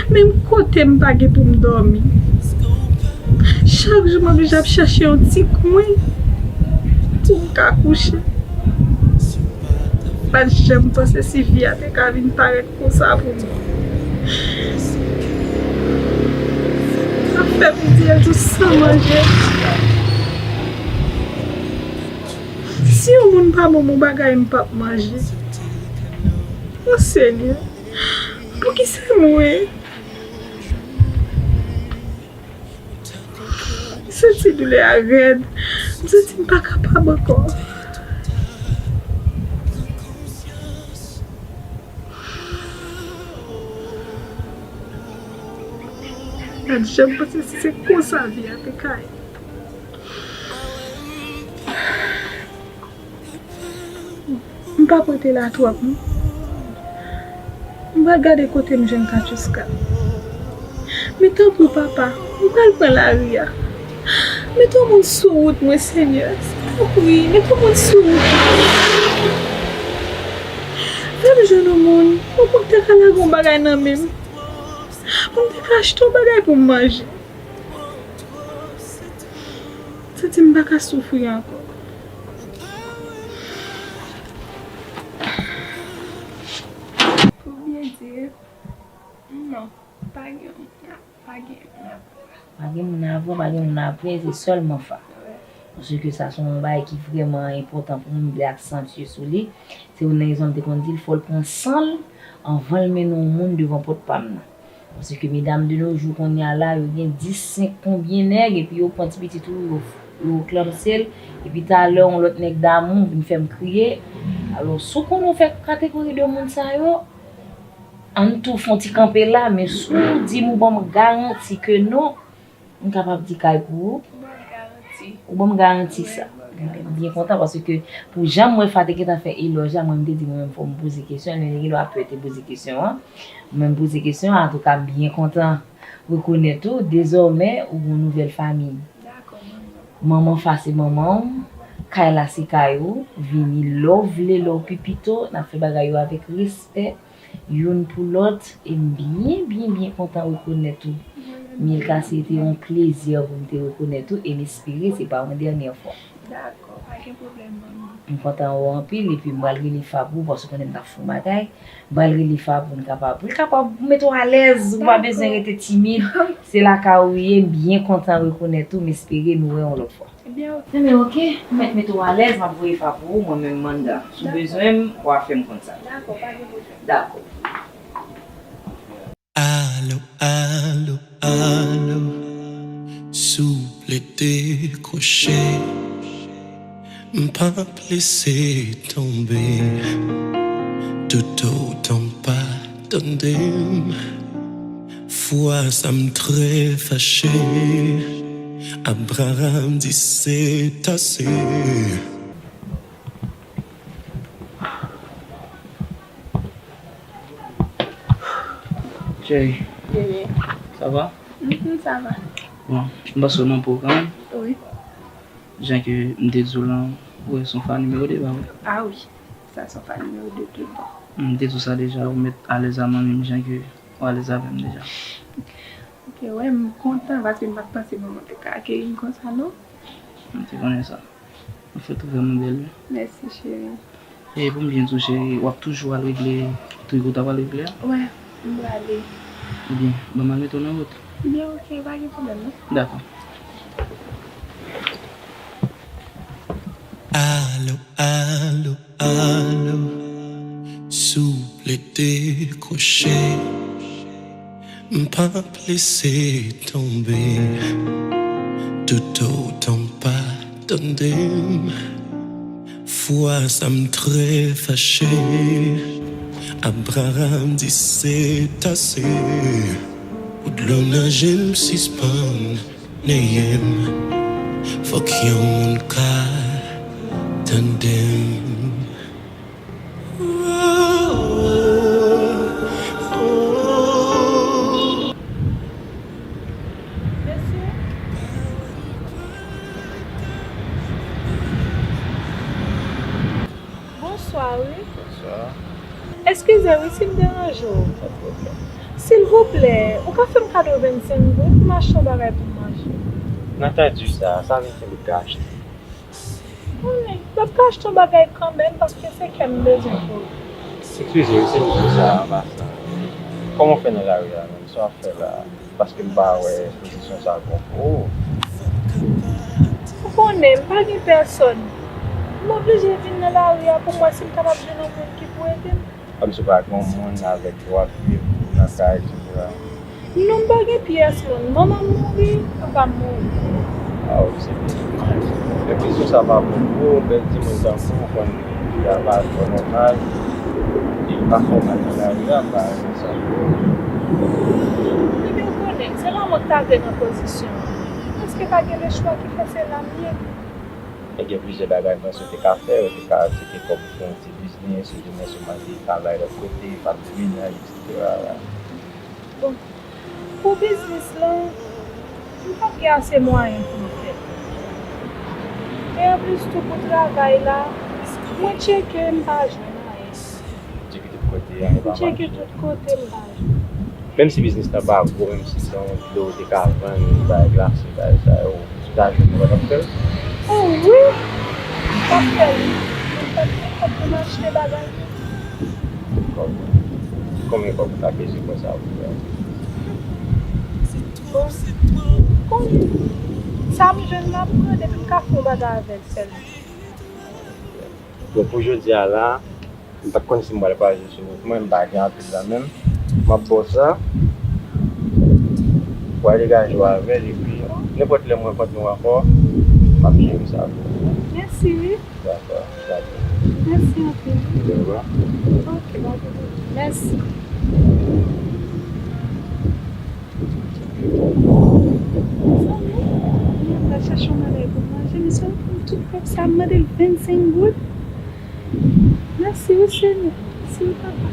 Menm kote m pa gen pou m dòmi. Chak jou m oblije ap chèche yon ti kwen pou m ka kouche. M pa t janm panse si vi a te ka vin parèt konsa pou mwen. Sa fè m di tou san manje. Si yon moun pa ban m yon bagay, m p ap manje. O Senyè, poukisa mwen? M santi doulè a rèd. M santi m pa kapab ankò. M pa t janm panse si se konsa vi a te ka ye. M p ap rete la twòp, non. M pral gade kote m jwenn Katchouska. Men tanpri, papa, m pral pran lari a. Mete yon moun sou wout mwen, Senyè. Tanpri, mete yon moun sou wout mwen. Fè m jwenn yon moun, yon moun ki ta ka lage yon bagay nan men m. Pou m te ka achte yon bagay pou m manje. Santi m pa ka soufri ankò. Pou byen di, non, pa gen, pa gen moun apre. Pa gen moun avan, pa gen moun apre, se sèlman Fa. Paske sa se yon bagay ki vrèman enpòtan pou mwen, m vle aksantye sou li. Se youn nan rezon m te konn di l, fò l pran san l anvan l mennen yon moun devan pòt pa m nan. Paske medam de nos jours kounye a la, yo gen dis, senk konbyen nèg, epi yo pran ti pitit ou, yo, yo klamse l, epi talè yon lòt nèg damou vin fè m kriye. Alò, si w konnen w fè kategori de moun sa yo, ann tou fè yon ti kanpe la, men si w di m ou ban m garanti ke non, m kapab di kay pou ou. Ou ban m garanti. Ou ban m garanti sa. Wi, m ban m garanti. Mwen byen kontan paske pou jan m wè Fa te gentan fè elòj la, mwen m te di mwen menm fò m poze kesyon, men gen dwa pè te poze kesyon an. Mwen m poze kesyon an, antouka m byen kontan rekonèt ou, dezòmè ou gon nouvèl fanmi. Dakò, manman. Manman Fa se manman w, kay la se kay ou, vini lè w vle, lè w pi pito, n ap fè bagay yo avèk respè. Youn pou lòt, e m byen, byen, byen kontan rekonèt ou. Milka, se te yon plezi pou m te rekonèt ou, e m espere se pa yon dènyè fwa. Dakò, pa gen pwoblèm, manmi. M kontan wè w anpil, epi m pral rele Fa pou ou, paske w konnen m t ap fè yon bagay. M pral rele Fa pou n kapab, pou l kapab mete w alèz, ou pa bezwen rete timid. Se lakay ou ye, m byen kontan rekonèt ou, m espere nou wè yon lòt fwa. Ebyen, oke. Enben, oke. M mèt mete w alèz, m ap voye Fa pou ou, mwen menm m anndan. Si w bezwen m, w a fè m konn sa. Dakò, pa gen pwoblèm. Dakò. Alo, alo, alo, souple dekwoche. M p ap lese tonbe, toutotan w pa tande m. Fwa sa m trè fache, Abraham di se ase. Cheri, sa va? Mhm, sa va. Bon, m panse w nan pwogram. Wi. Jan ke m te di w lan, ou wè se yon fan nimewo de, pa vre? A wi, sa se yon fan nimewo de tout bon. M te di w sa deja, ou mèt alèz a manmi m jan ke ou alèz avè m deja. Ok, wè, m kontan paske m pa t panse manman te ka akeyi m konsa, non. M te konnen sa. Ou fèt ou vrèman bèl, wi. Mèsi, cheri. E pou m byen di w, cheri, w ap toujou al regle triko w t ap al regle a? Wè, m prale. Ebyen, ban m al mete w nan wout. Byen, oke, pa gen pwoblèm, non. Dakò. Alo, alo, alo, souple dekwoche. M p ap lese tonbe, toutotan w pa tande m. Fwa sa m trè fache, Abraham di se ase. Pou dlo nan je m sispann neye m. Fòk yon moun ka tande m. Mesye. Bonswa, wi. Bonswa. Eskize, wi, si m deranje w. Pa pwoblèm. Silvouplè, ou ka fè m kado vennsenk goud pou m achte yon bagay pou m manje? Nan tan di sa, sa vennsenk goud ka achte? Konnen, m ap ka achte yon bagay kanmenm, paske se kè m bezwen pou li. Eskize, wi, se misye sa, anba sa. Kòman w fè nan lari a menm? Sa w ap fè la? Paske m pa wè pozisyon sa bon pou ou. Ou konnen, m pa gen pèsòn. M oblije vin nan lari a pou m wè si m kapab jwenn yon moun ki pou ede m. Kòmsi w pa gen yon moun avèk ki w ap viv nan kay, etsetera. Non, m pa gen pyès moun. Manman m mouri, papa m mouri. A, wi, se byen domaj. Men pozisyon sa pa bon pou ou, bèl timoun tankou w konn li a pa twò nòmal. E pa fè w mal nan lari a, m pa renmen sa pou ou. Ebyen, ou konnen, se lanmò k ta vle nan pozisyon an. Èske pa gen lechwa ki fè se la m ye? Men gen plizyè bagay mwen swete ka fè, ou te ka tcheke kòb pou fè yon ti biznis, ou di mwen sou mande travay lòt kote, pa t di mennaj, etsetera. Bon, pou biznis lan, m pa t gen ase mwayen pou m fè l. E anplis tou, pou travay la, mwen tcheke, m pa jwenn anyen. Tcheke tout kote, anyen pa mache. M tcheke tout kote, m pa jwenn. Menm si biznis lan pa gwo, menm si se yon dlo ou te ka vann, bay glase, bay sa yo, ou ta jwenn yon lòt ap fè l? O wi! M t ap fè l. M t ap gen kòb pou m achte bagay. Kòb. Konbyen kòb ou ta bezwen konsa pou fè l? Bon, konbyen? Sa m jwenn m ap pran depi m ka fè yon bagay avè l sèlman. Bon, pou jodi a la, m pa t konn si m pral kwaze sou wout mwen, m pa gen anpil la menm. M ap ba w sa. W a degaje w avè l, epi nenpòt lè m rankontre w ankò, m ap jere sa pou ou. Mèsi, wi. Dakò, dakò. Mèsi anpil. De rien. Ok, dakò. Mèsi. Mwen pral chache yon bagay pou m manje, men sa m pran tout kòb sa, m mande l vennsenk goud. Mèsi wi, Senyè. Mèsi wi, papa.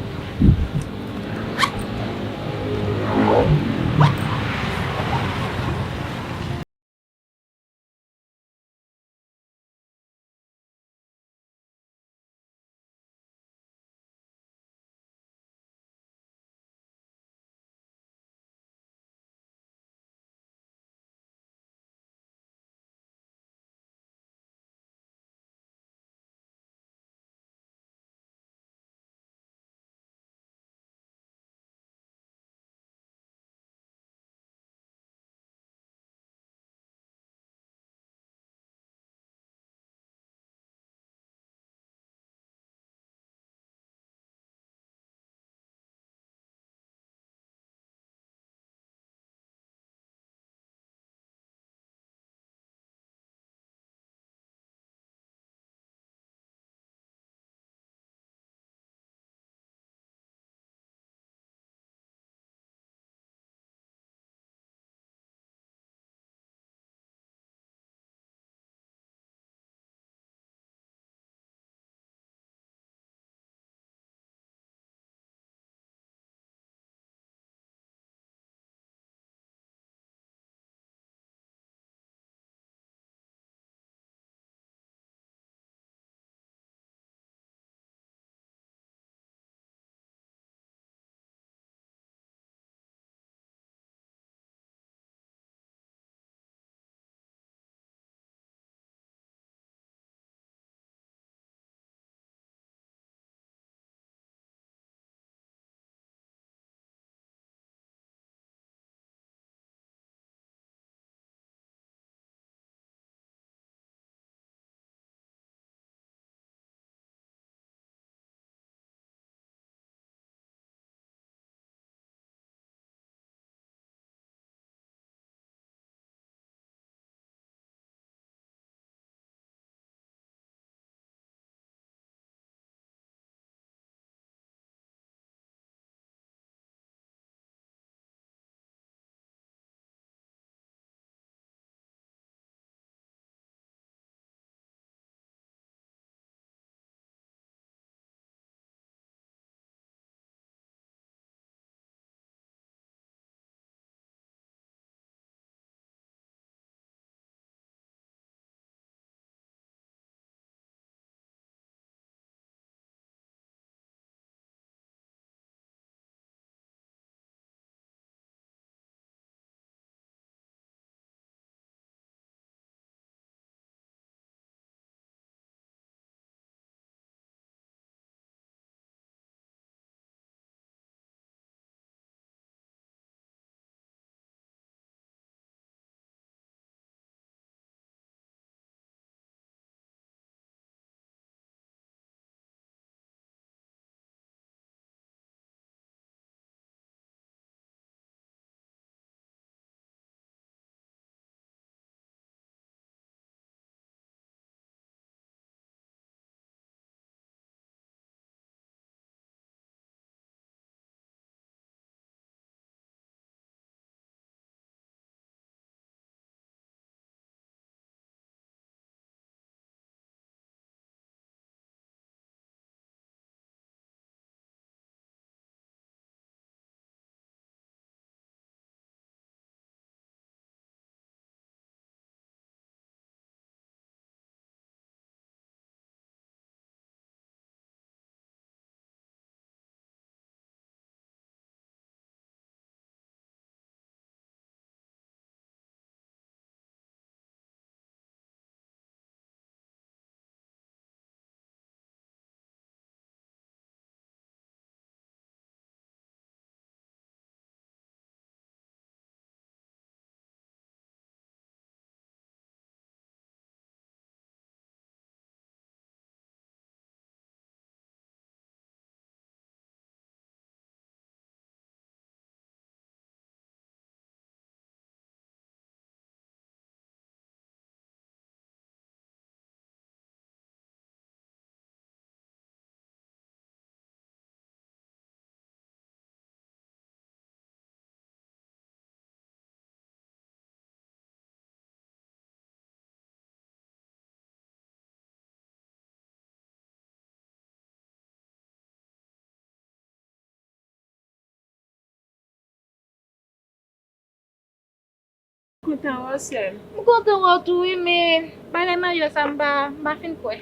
Kontan wè w, sè m. M kontan wè w tou, wi, men bagay maryaj sa, m pa, m pa fin kwè.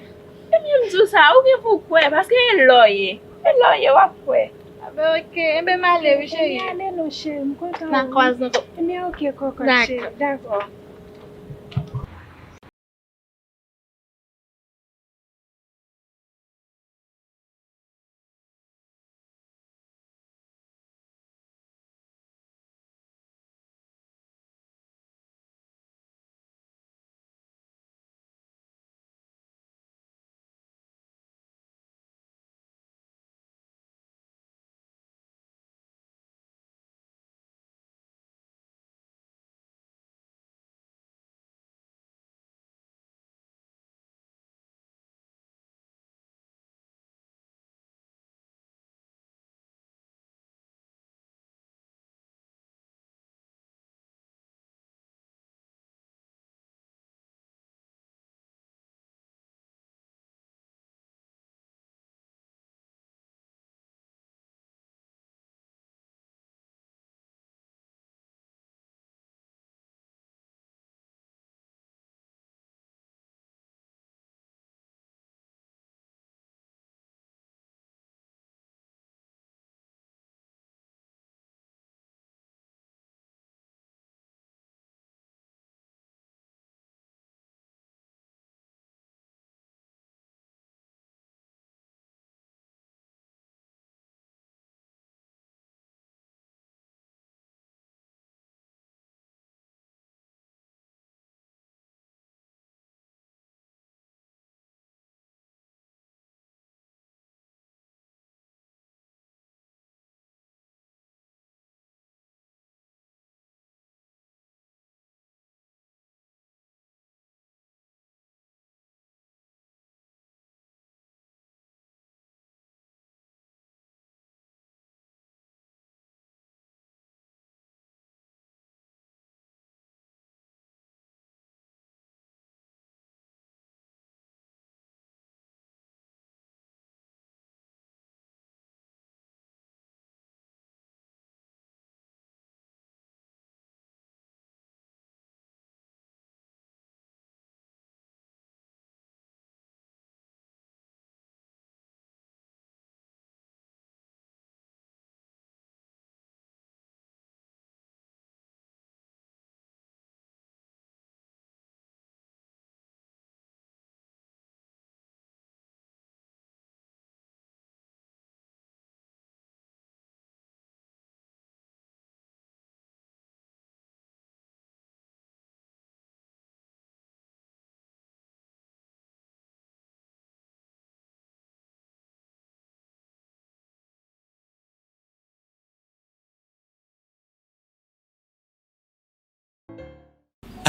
Ebyen, m di w sa, ou gen pou w kwè, paske e lè w ye. E lè w ye, w ap kwè. Enben, oke. Enben, m ale, wi, cheri. Ebyen, ale non, cheri, m kontan wè w. N a kwaze ankò. Ebyen, oke, kòkòt, cheri. Dakò. Dakò.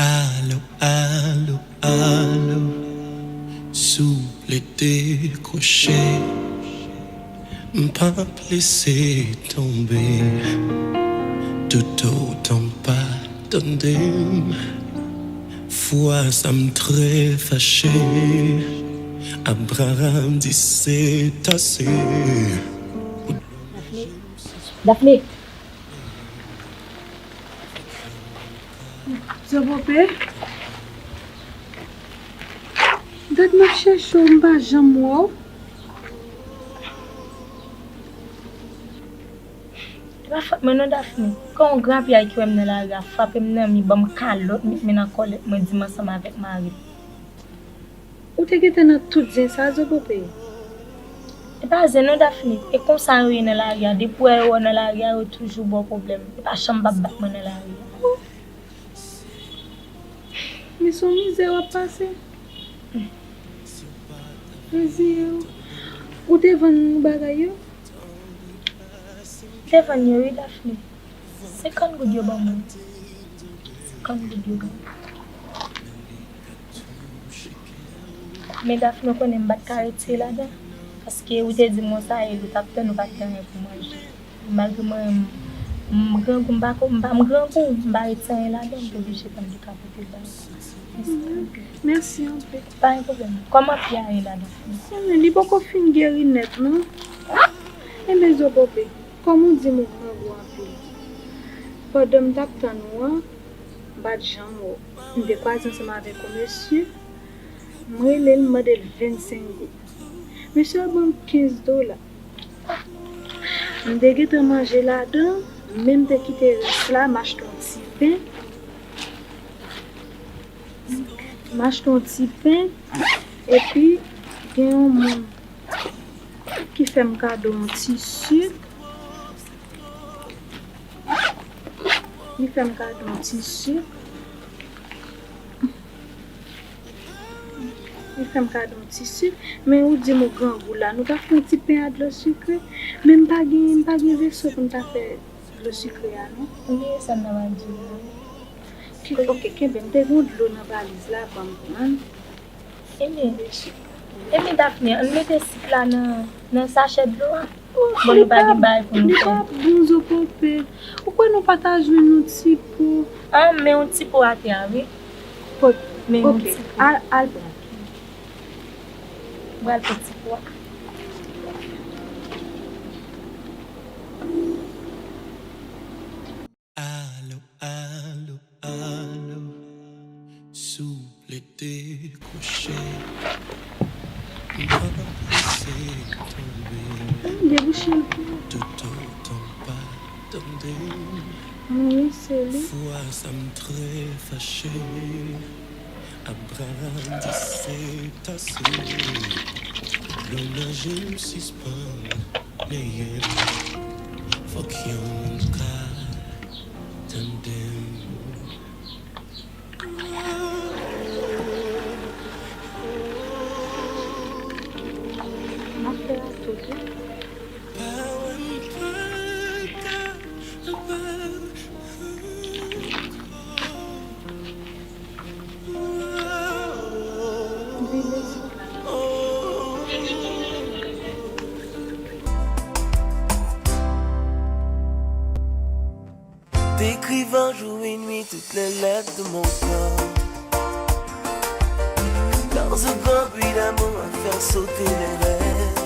Alo, alo, alo, souple dekwoche, m p ap lese tonbe, toutotan w pa tande m. Fwa sa m trè fache, Abraham di se ase. Daphné, Daphné. Zobope, dat m ap chèche w, m pa janm wè w. E pa fòt mwen non, Daphné. Kon yon gran piyay ki wè m nan lari a, frape m nan mi, ban m kalòt, met mwen nan kòlèt, mwen di m ansanm avèk mari m. Ou te gentan nan tout zen sa, Zobope? E pa zen non, Daphné. E konsa yo ye nan lari a. Depi w wè yo nan lari a, yo toujou ba w pwoblèm. Yo pa janm p ap bat mwen nan lari a. Men se yon mizè w ap pase. Reziye w. Ou te vann bagay yo? M te vann yo wi, Daphné. Senkant goud yo ban mwen. Senkant goud yo ban mwen. Men Daphné, ou konnen m pa t ka retire ladan. Paske ou te di m konsa, e ou t ap tann, ou pa t gen anyen pou manje. Malgre mwen, m, m grangou, m pa ko, m pa, m grangou, m pa retire anyen ladan, m te oblije pran de kapote bay. Mèsi anpil. Pa gen pwoblèm. Kòman pye a ye la, Daphné? Li poko fin geri nèt, non. Enben, Zobope, kòm ou di m ou grangou anpil, pandan m t ap tann ou an, M pa t janm wè w. M te kwaze ansanm avèk yon mesye. M rele l, m mande l vennsenk goud. Mesye a ban m kenz dola. M te gentan manje ladan, men m te kite rès la, m achte yon ti pen. M achte yon ti pen, epi gen yon moun ki fè m kado yon ti sik. Li fè m kado yon ti sik. Li fè m kado yon ti sik. Men ou di m ou grangou la. Nou ta fè yon ti pen a dlo sikre. Men m pa gen, m pa gen veso pou m ta fè dlo sikre a, non. Oubyen sa m ta pral di w la. Ki, ok, kenbe m. Te gen yon dlo nan valiz la, ban m pran. Ebyen, ebyen, Daphné, ann mete sik la nan, nan sachè dlo a. Bon, nou pa gen bagay pou nou fè. Li pa bon, Zopope. Ou kwè nou pa ta jwenn yon ti po? An, men yon ti po atè a, wi. Pot. Men yon ti po. Al, al pran. Mwen al pran ti po a. Alo, alo, alo, souple dekwoche. M pa prese tonbe. Debouche l pou ou. Toutotan pa tande. Wi, se li. Fwa sa m trè fache. Abraham di se ase. Dlo nan je m sispann neye m. Fòk yon moun ka tande m. M ap fè a tout, wi. T'écrivant jour et nuit toutes les lettres de mon cœur. Dans un grand bruit d'amour à faire sauter les rêves.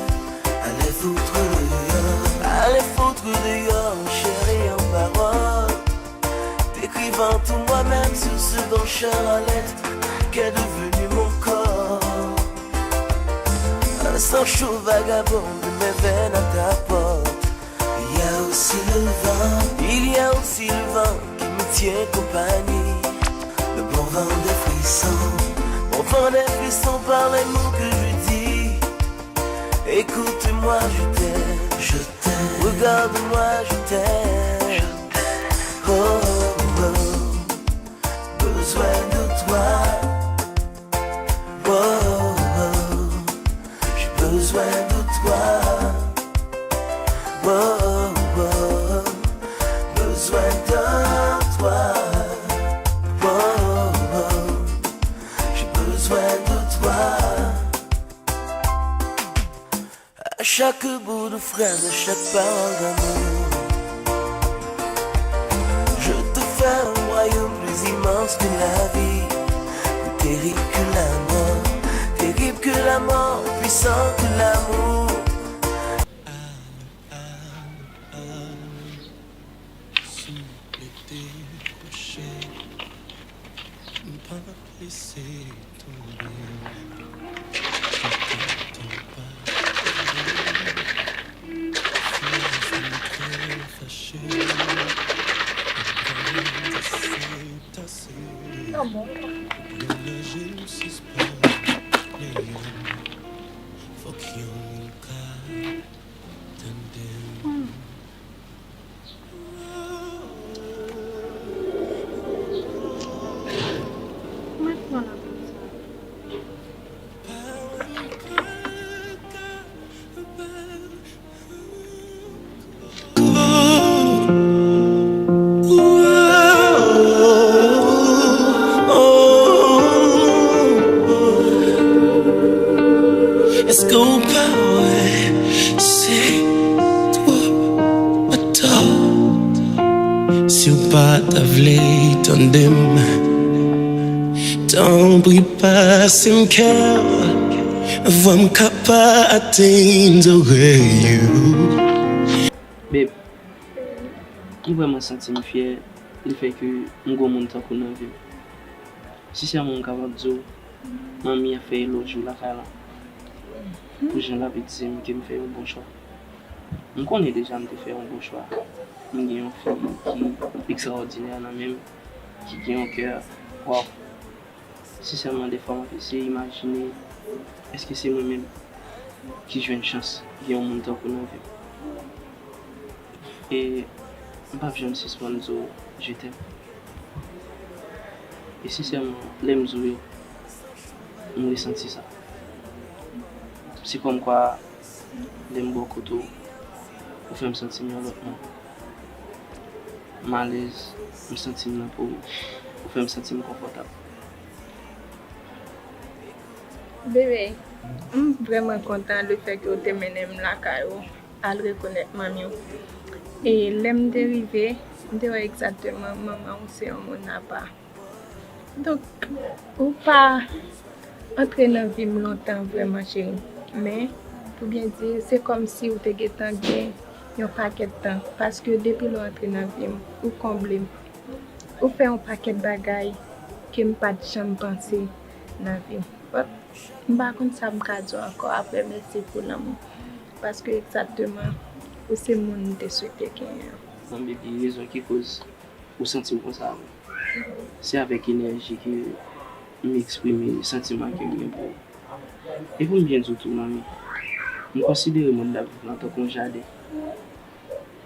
Allez foutre dehors, allez foutre dehors, en chair et en parole. T'écrivant tout moi-même sur ce grand champ à l'est qu'est devenu mon corps. Un sang chaud vagabonde mes veines à ta porte. Il y a aussi le vent, il y a aussi le vent qui me tient compagnie. Le bon vent des frissons, bon vent des frissons par les mots que je dis. Écoute-moi, je t'aime, je t'aime. Regarde-moi, je t'aime. Oh, oh, oh. Besoin de toi. Oh, oh, oh. J'ai besoin de toi. Oh, oh, oh. Besoin de toi. Oh, oh, oh. J'ai besoin de toi. À chaque bout de phrase, à chaque parole d'amour, je te fais un royaume plus immense que la vie, plus terrible que la mort, terrible que la mort, puissant que l'amour. Souple dekwoche, m pa prese tonbe. Toutotan pa tande. Fwa sa m trè fache. Abraham di se ase. Dlo nan je m sispann neye m. Fòk yon moun ka tande m. Èske w pa wè se twòp atò? Si w pa ta vle tande m, tanpri pase m kè w, vwa m ka pa atenn zòrèy ou. Babe, m vrèman santi m fyè Lefètke m gon moun tankou nan vi m. Sensèman, m kapab di w, manmi ap fè elòj ou lakay la. Pou jan l ap di m ke m fè yon bon chwa. M konnen deja m te fè yon bon chwa. M gen yon fi ki ekstraòdinè nan men m, ki gen yon kè, waw. Sensèman, dèfwa m ap eseye imajine, èske se mwen menm ki jwenn chans gen yon moun tankou nan vi m? E m p ap janm sispann di w je t'aime. E sensèman, lè m di w yo, m resanti sa. Se kòmkwa lè m bò kote w, ou fè m santi m yon lòt moun. M alèz, m santi m nan po m, ou fè m santi m konfòtab. Bebe, m vrèman kontan lefètke w te mennen m lakay ou al rekonèt manmi w. E lè m te rive, m te wè egzakteman manman w se yon moun apa. Donk, ou pa antre nan vi m lontan vrèman, cheri. Men, pou byen di, se kòmsi ou te gentan gen yon pakèt tan. Paske depi lè w antre nan vi m, ou konble m. Ou fè yon pakèt bagay ke m pa t janm panse nan vi m. But, m pa konn sa m ka di w ankò apre mèsi pou lanmou. Paske egzakteman, ou se moun m te swete genyen an. Bon, baby, rezon ki koz ou santi m konsa, se avèk enèji ke m eksprime santiman ke m gen pou ou. E pou m byen di w tou, manmi, m konsidere mond n ap viv lan tankou yon jaden.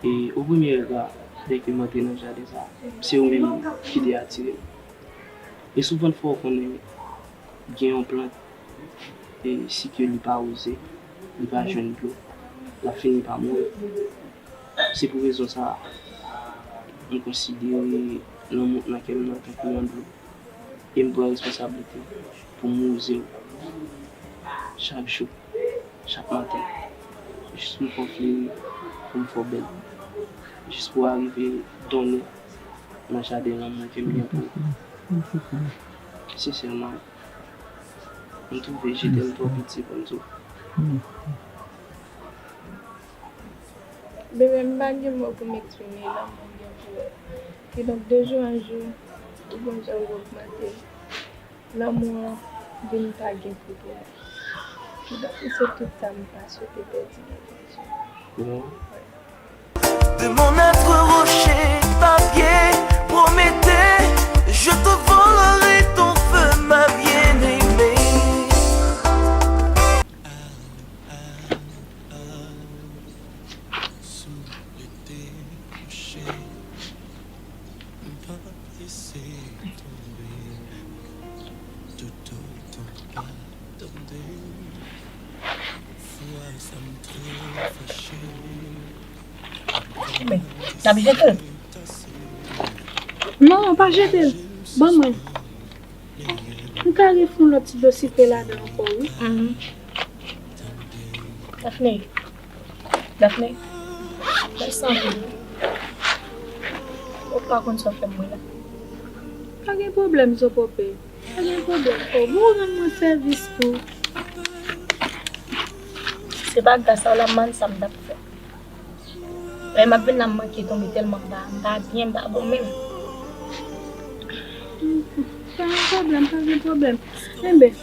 E o premye rega, lè ke m antre nan jaden sa a, se ou menm ki te atire m. E souvan fò w konnen gen yon plant, e si ke li pa woze, li pa jwenn dlo, l ap fini pa mouri. Se pou rezon sa a, m konsidere lanmou nan kè m nan tankou yon dlo. E m pran responsablite pou m wouze w chak jou, chak maten, jis pou m fè w fleri, pou m fè w bèl, jis pou w arive donnen nan jaden lanmou ke m gen pou ou. Sensèman, m twouve je t'aime twò piti pou m di w. Bebe, m pa gen mo pou m eksprime lanmou m gen pou ou. Kidonk, de jou an jou, ou konn jan ou ogmante, lanmou an vin pa gen pri pou mwen. Kidonk, se tout sa m pa swete pèdi nan vi m. De mon être rocher, papier, Prométhée, je te volerai ton feu, ma bien-aimée. Men, n ap jete l. Non, pa jete l. Ban mwen. M ka refè yon lòt ti dlo sikre ladan ankò, wi. Mhm. Daphné. Daphné. Mwen santi. Ou pa konn sa w fè m, wi, la. Pa gen pwoblèm, Zopope. Pa gen pwoblèm, frè. Bon, ou rann mwen sèvis tou. Se pa gras a w la, m pa konn sa m t ap fè. Lè m ap vin la, m manke tonbe tèlman m pa, m pa byen, m pa bon menm. Pa gen pwoblèm, pa gen pwoblèm. Enben,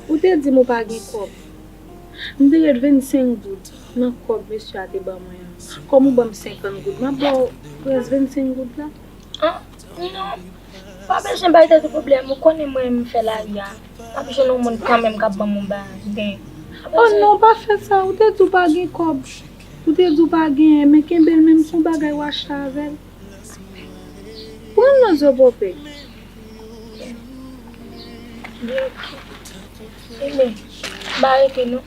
ou te di m ou pa gen kòb. M te ret vennsenk goud nan kòb mesye a te ban mwen an. Kòm ou ban m senkant goud, m ap ba w rès vennsenk goud la. Ah, non. Pa bezwen bay tèt ou pwoblèm. Ou konnen mwen menm m fè lari a. M ap jwenn yon moun kanmenm k ap ban m yon bagay. Oh non, pa fè sa. Ou te di w pa gen kòb. Ou te di w pa genyen, men kenbe l menm, se yon bagay w achte avè l. Pran l nan Zopope. Ebyen, m pa rete non.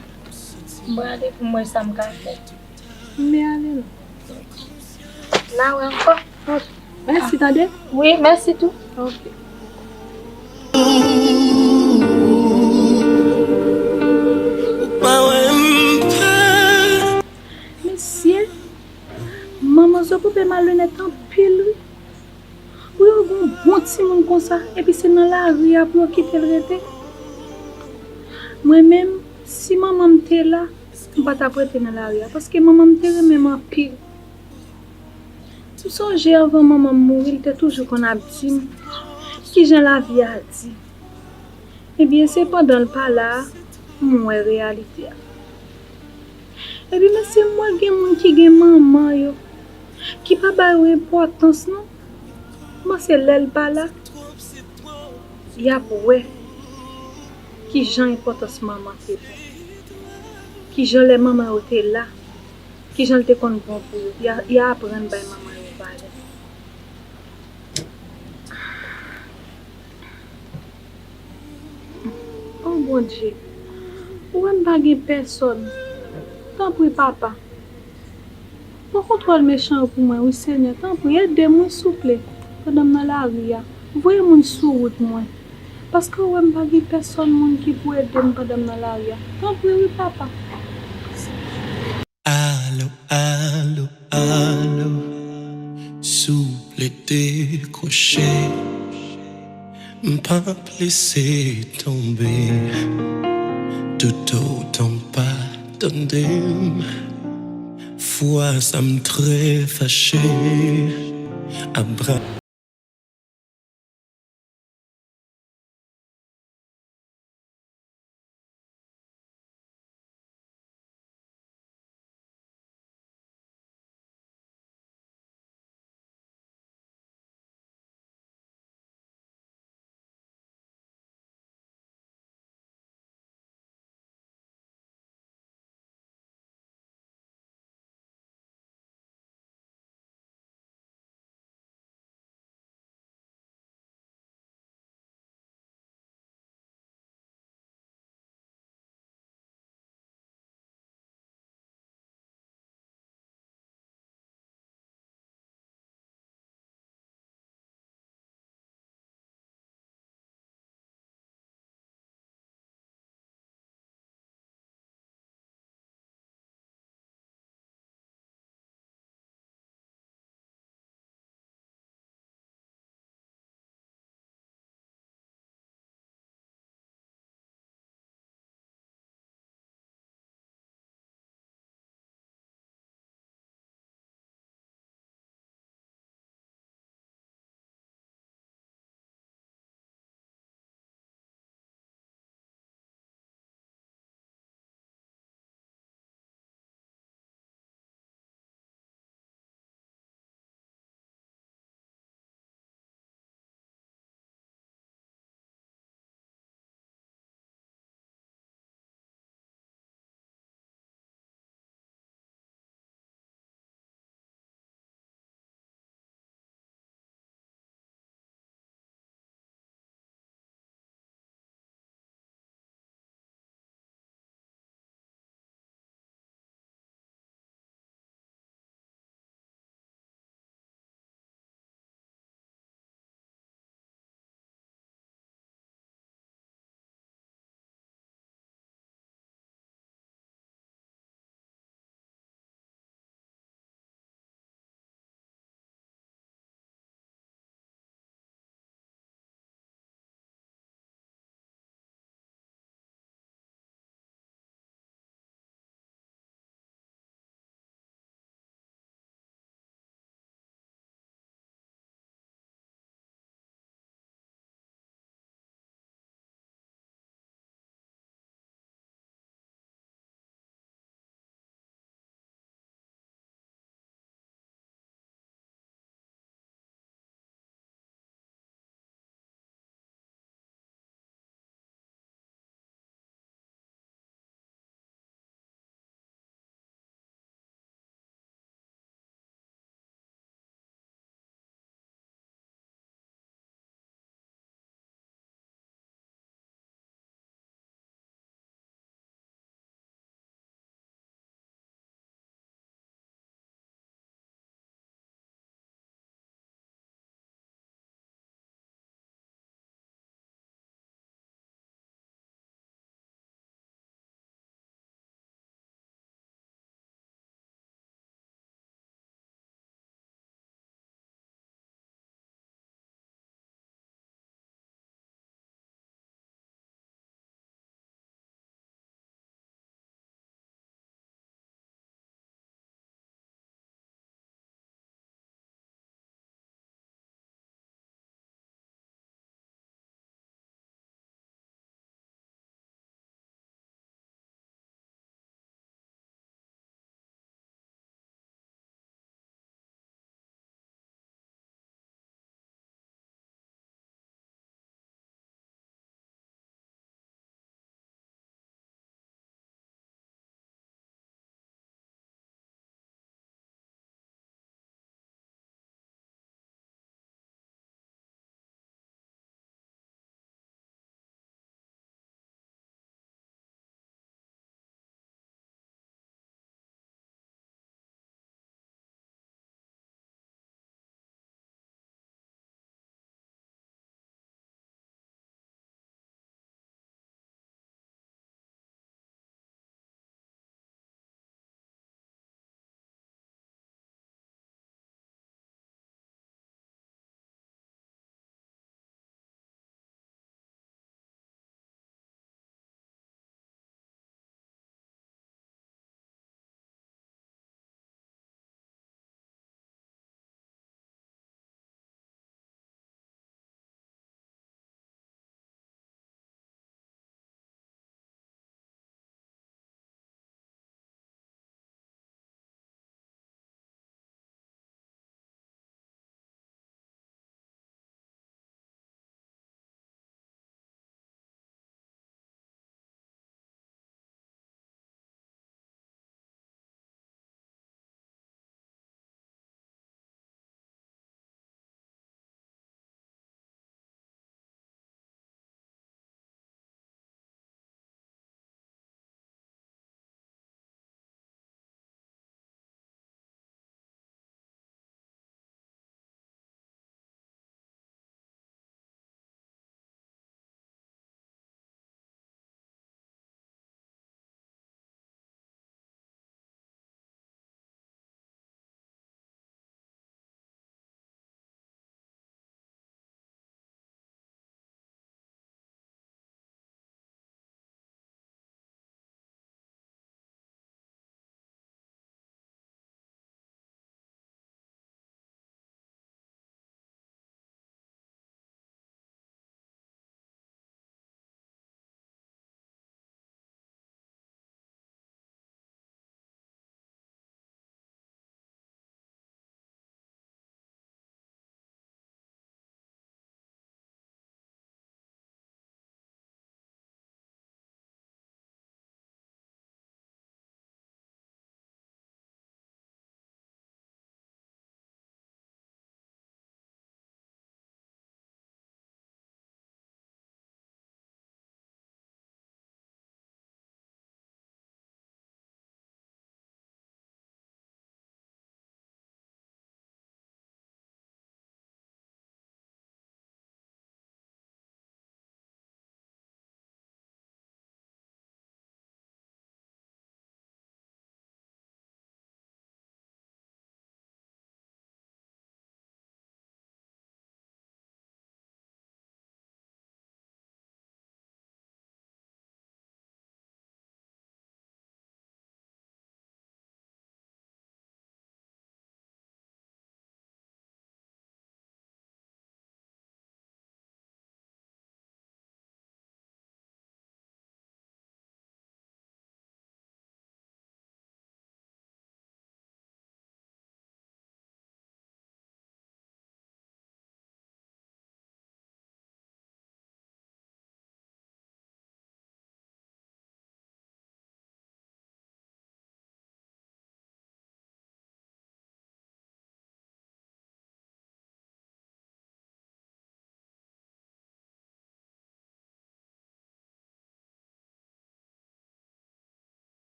M prale pou m wè sa m ka fè. M ale non. N a wè ankò. Ok. Mèsi, tande? Wi, mèsi tou. Ok. Mesye, manman Zopope malonèt anpil, wi. Pou yo gen yon bon timoun konsa, epi se nan lari a pou yo kite l rete. Mwen menm, si manman m te la, m pa t ap rete nan lari a, paske manman m te renmen m anpil. M sonje anvan manman m mouri, l te toujou konn ap di m kijan lavi a di. Ebyen, se pandan l pa la a, m wè reyalite a. Epi, mesye, m wè gen moun ki gen manman yo, ki pa ba yo enpòtans, non. M panse lè l pa la, y ap wè kijan enpòtans manman te bon. Kijan lè manman yo te la, kijan l te konn bon pou yo. Y a, y a aprann bay manman yo valè. O Bondye, ou wè m pa gen pèsòn. Tanpri, Papa. Pran kontwòl mechan yo pou mwen, wi, Senyè. Tanpri, ede m, wi, souple, pandan m nan lari a. Voye moun sou wout mwen. Paske ou wè m pa gen pèsòn moun ki pou ede m pandan m nan lari a. Tanpri, wi, Papa. Alo, alo, alo. Souple, dekwoche. M p ap lese tonbe. Toutotan w pa tande m, fwa sa m trè fache. Abra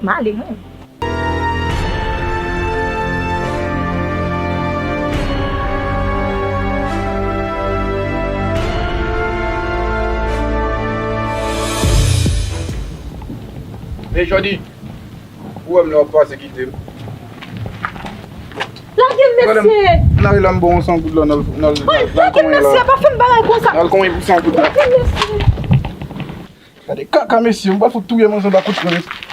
M ale mwen. Hey, Jody, ou wè m la, w ap pase kite m. Lage m, mesye. N ale la, m ba w san goud la, n al, n al, n al, n al konyen la. Lage m, mesye, pa fè m bagay konsa. N al konyen pou san goud la. Lage m, mesye. Gade kaka, mesye, m pral fout touye m ansanm ak kout pwen, mesye.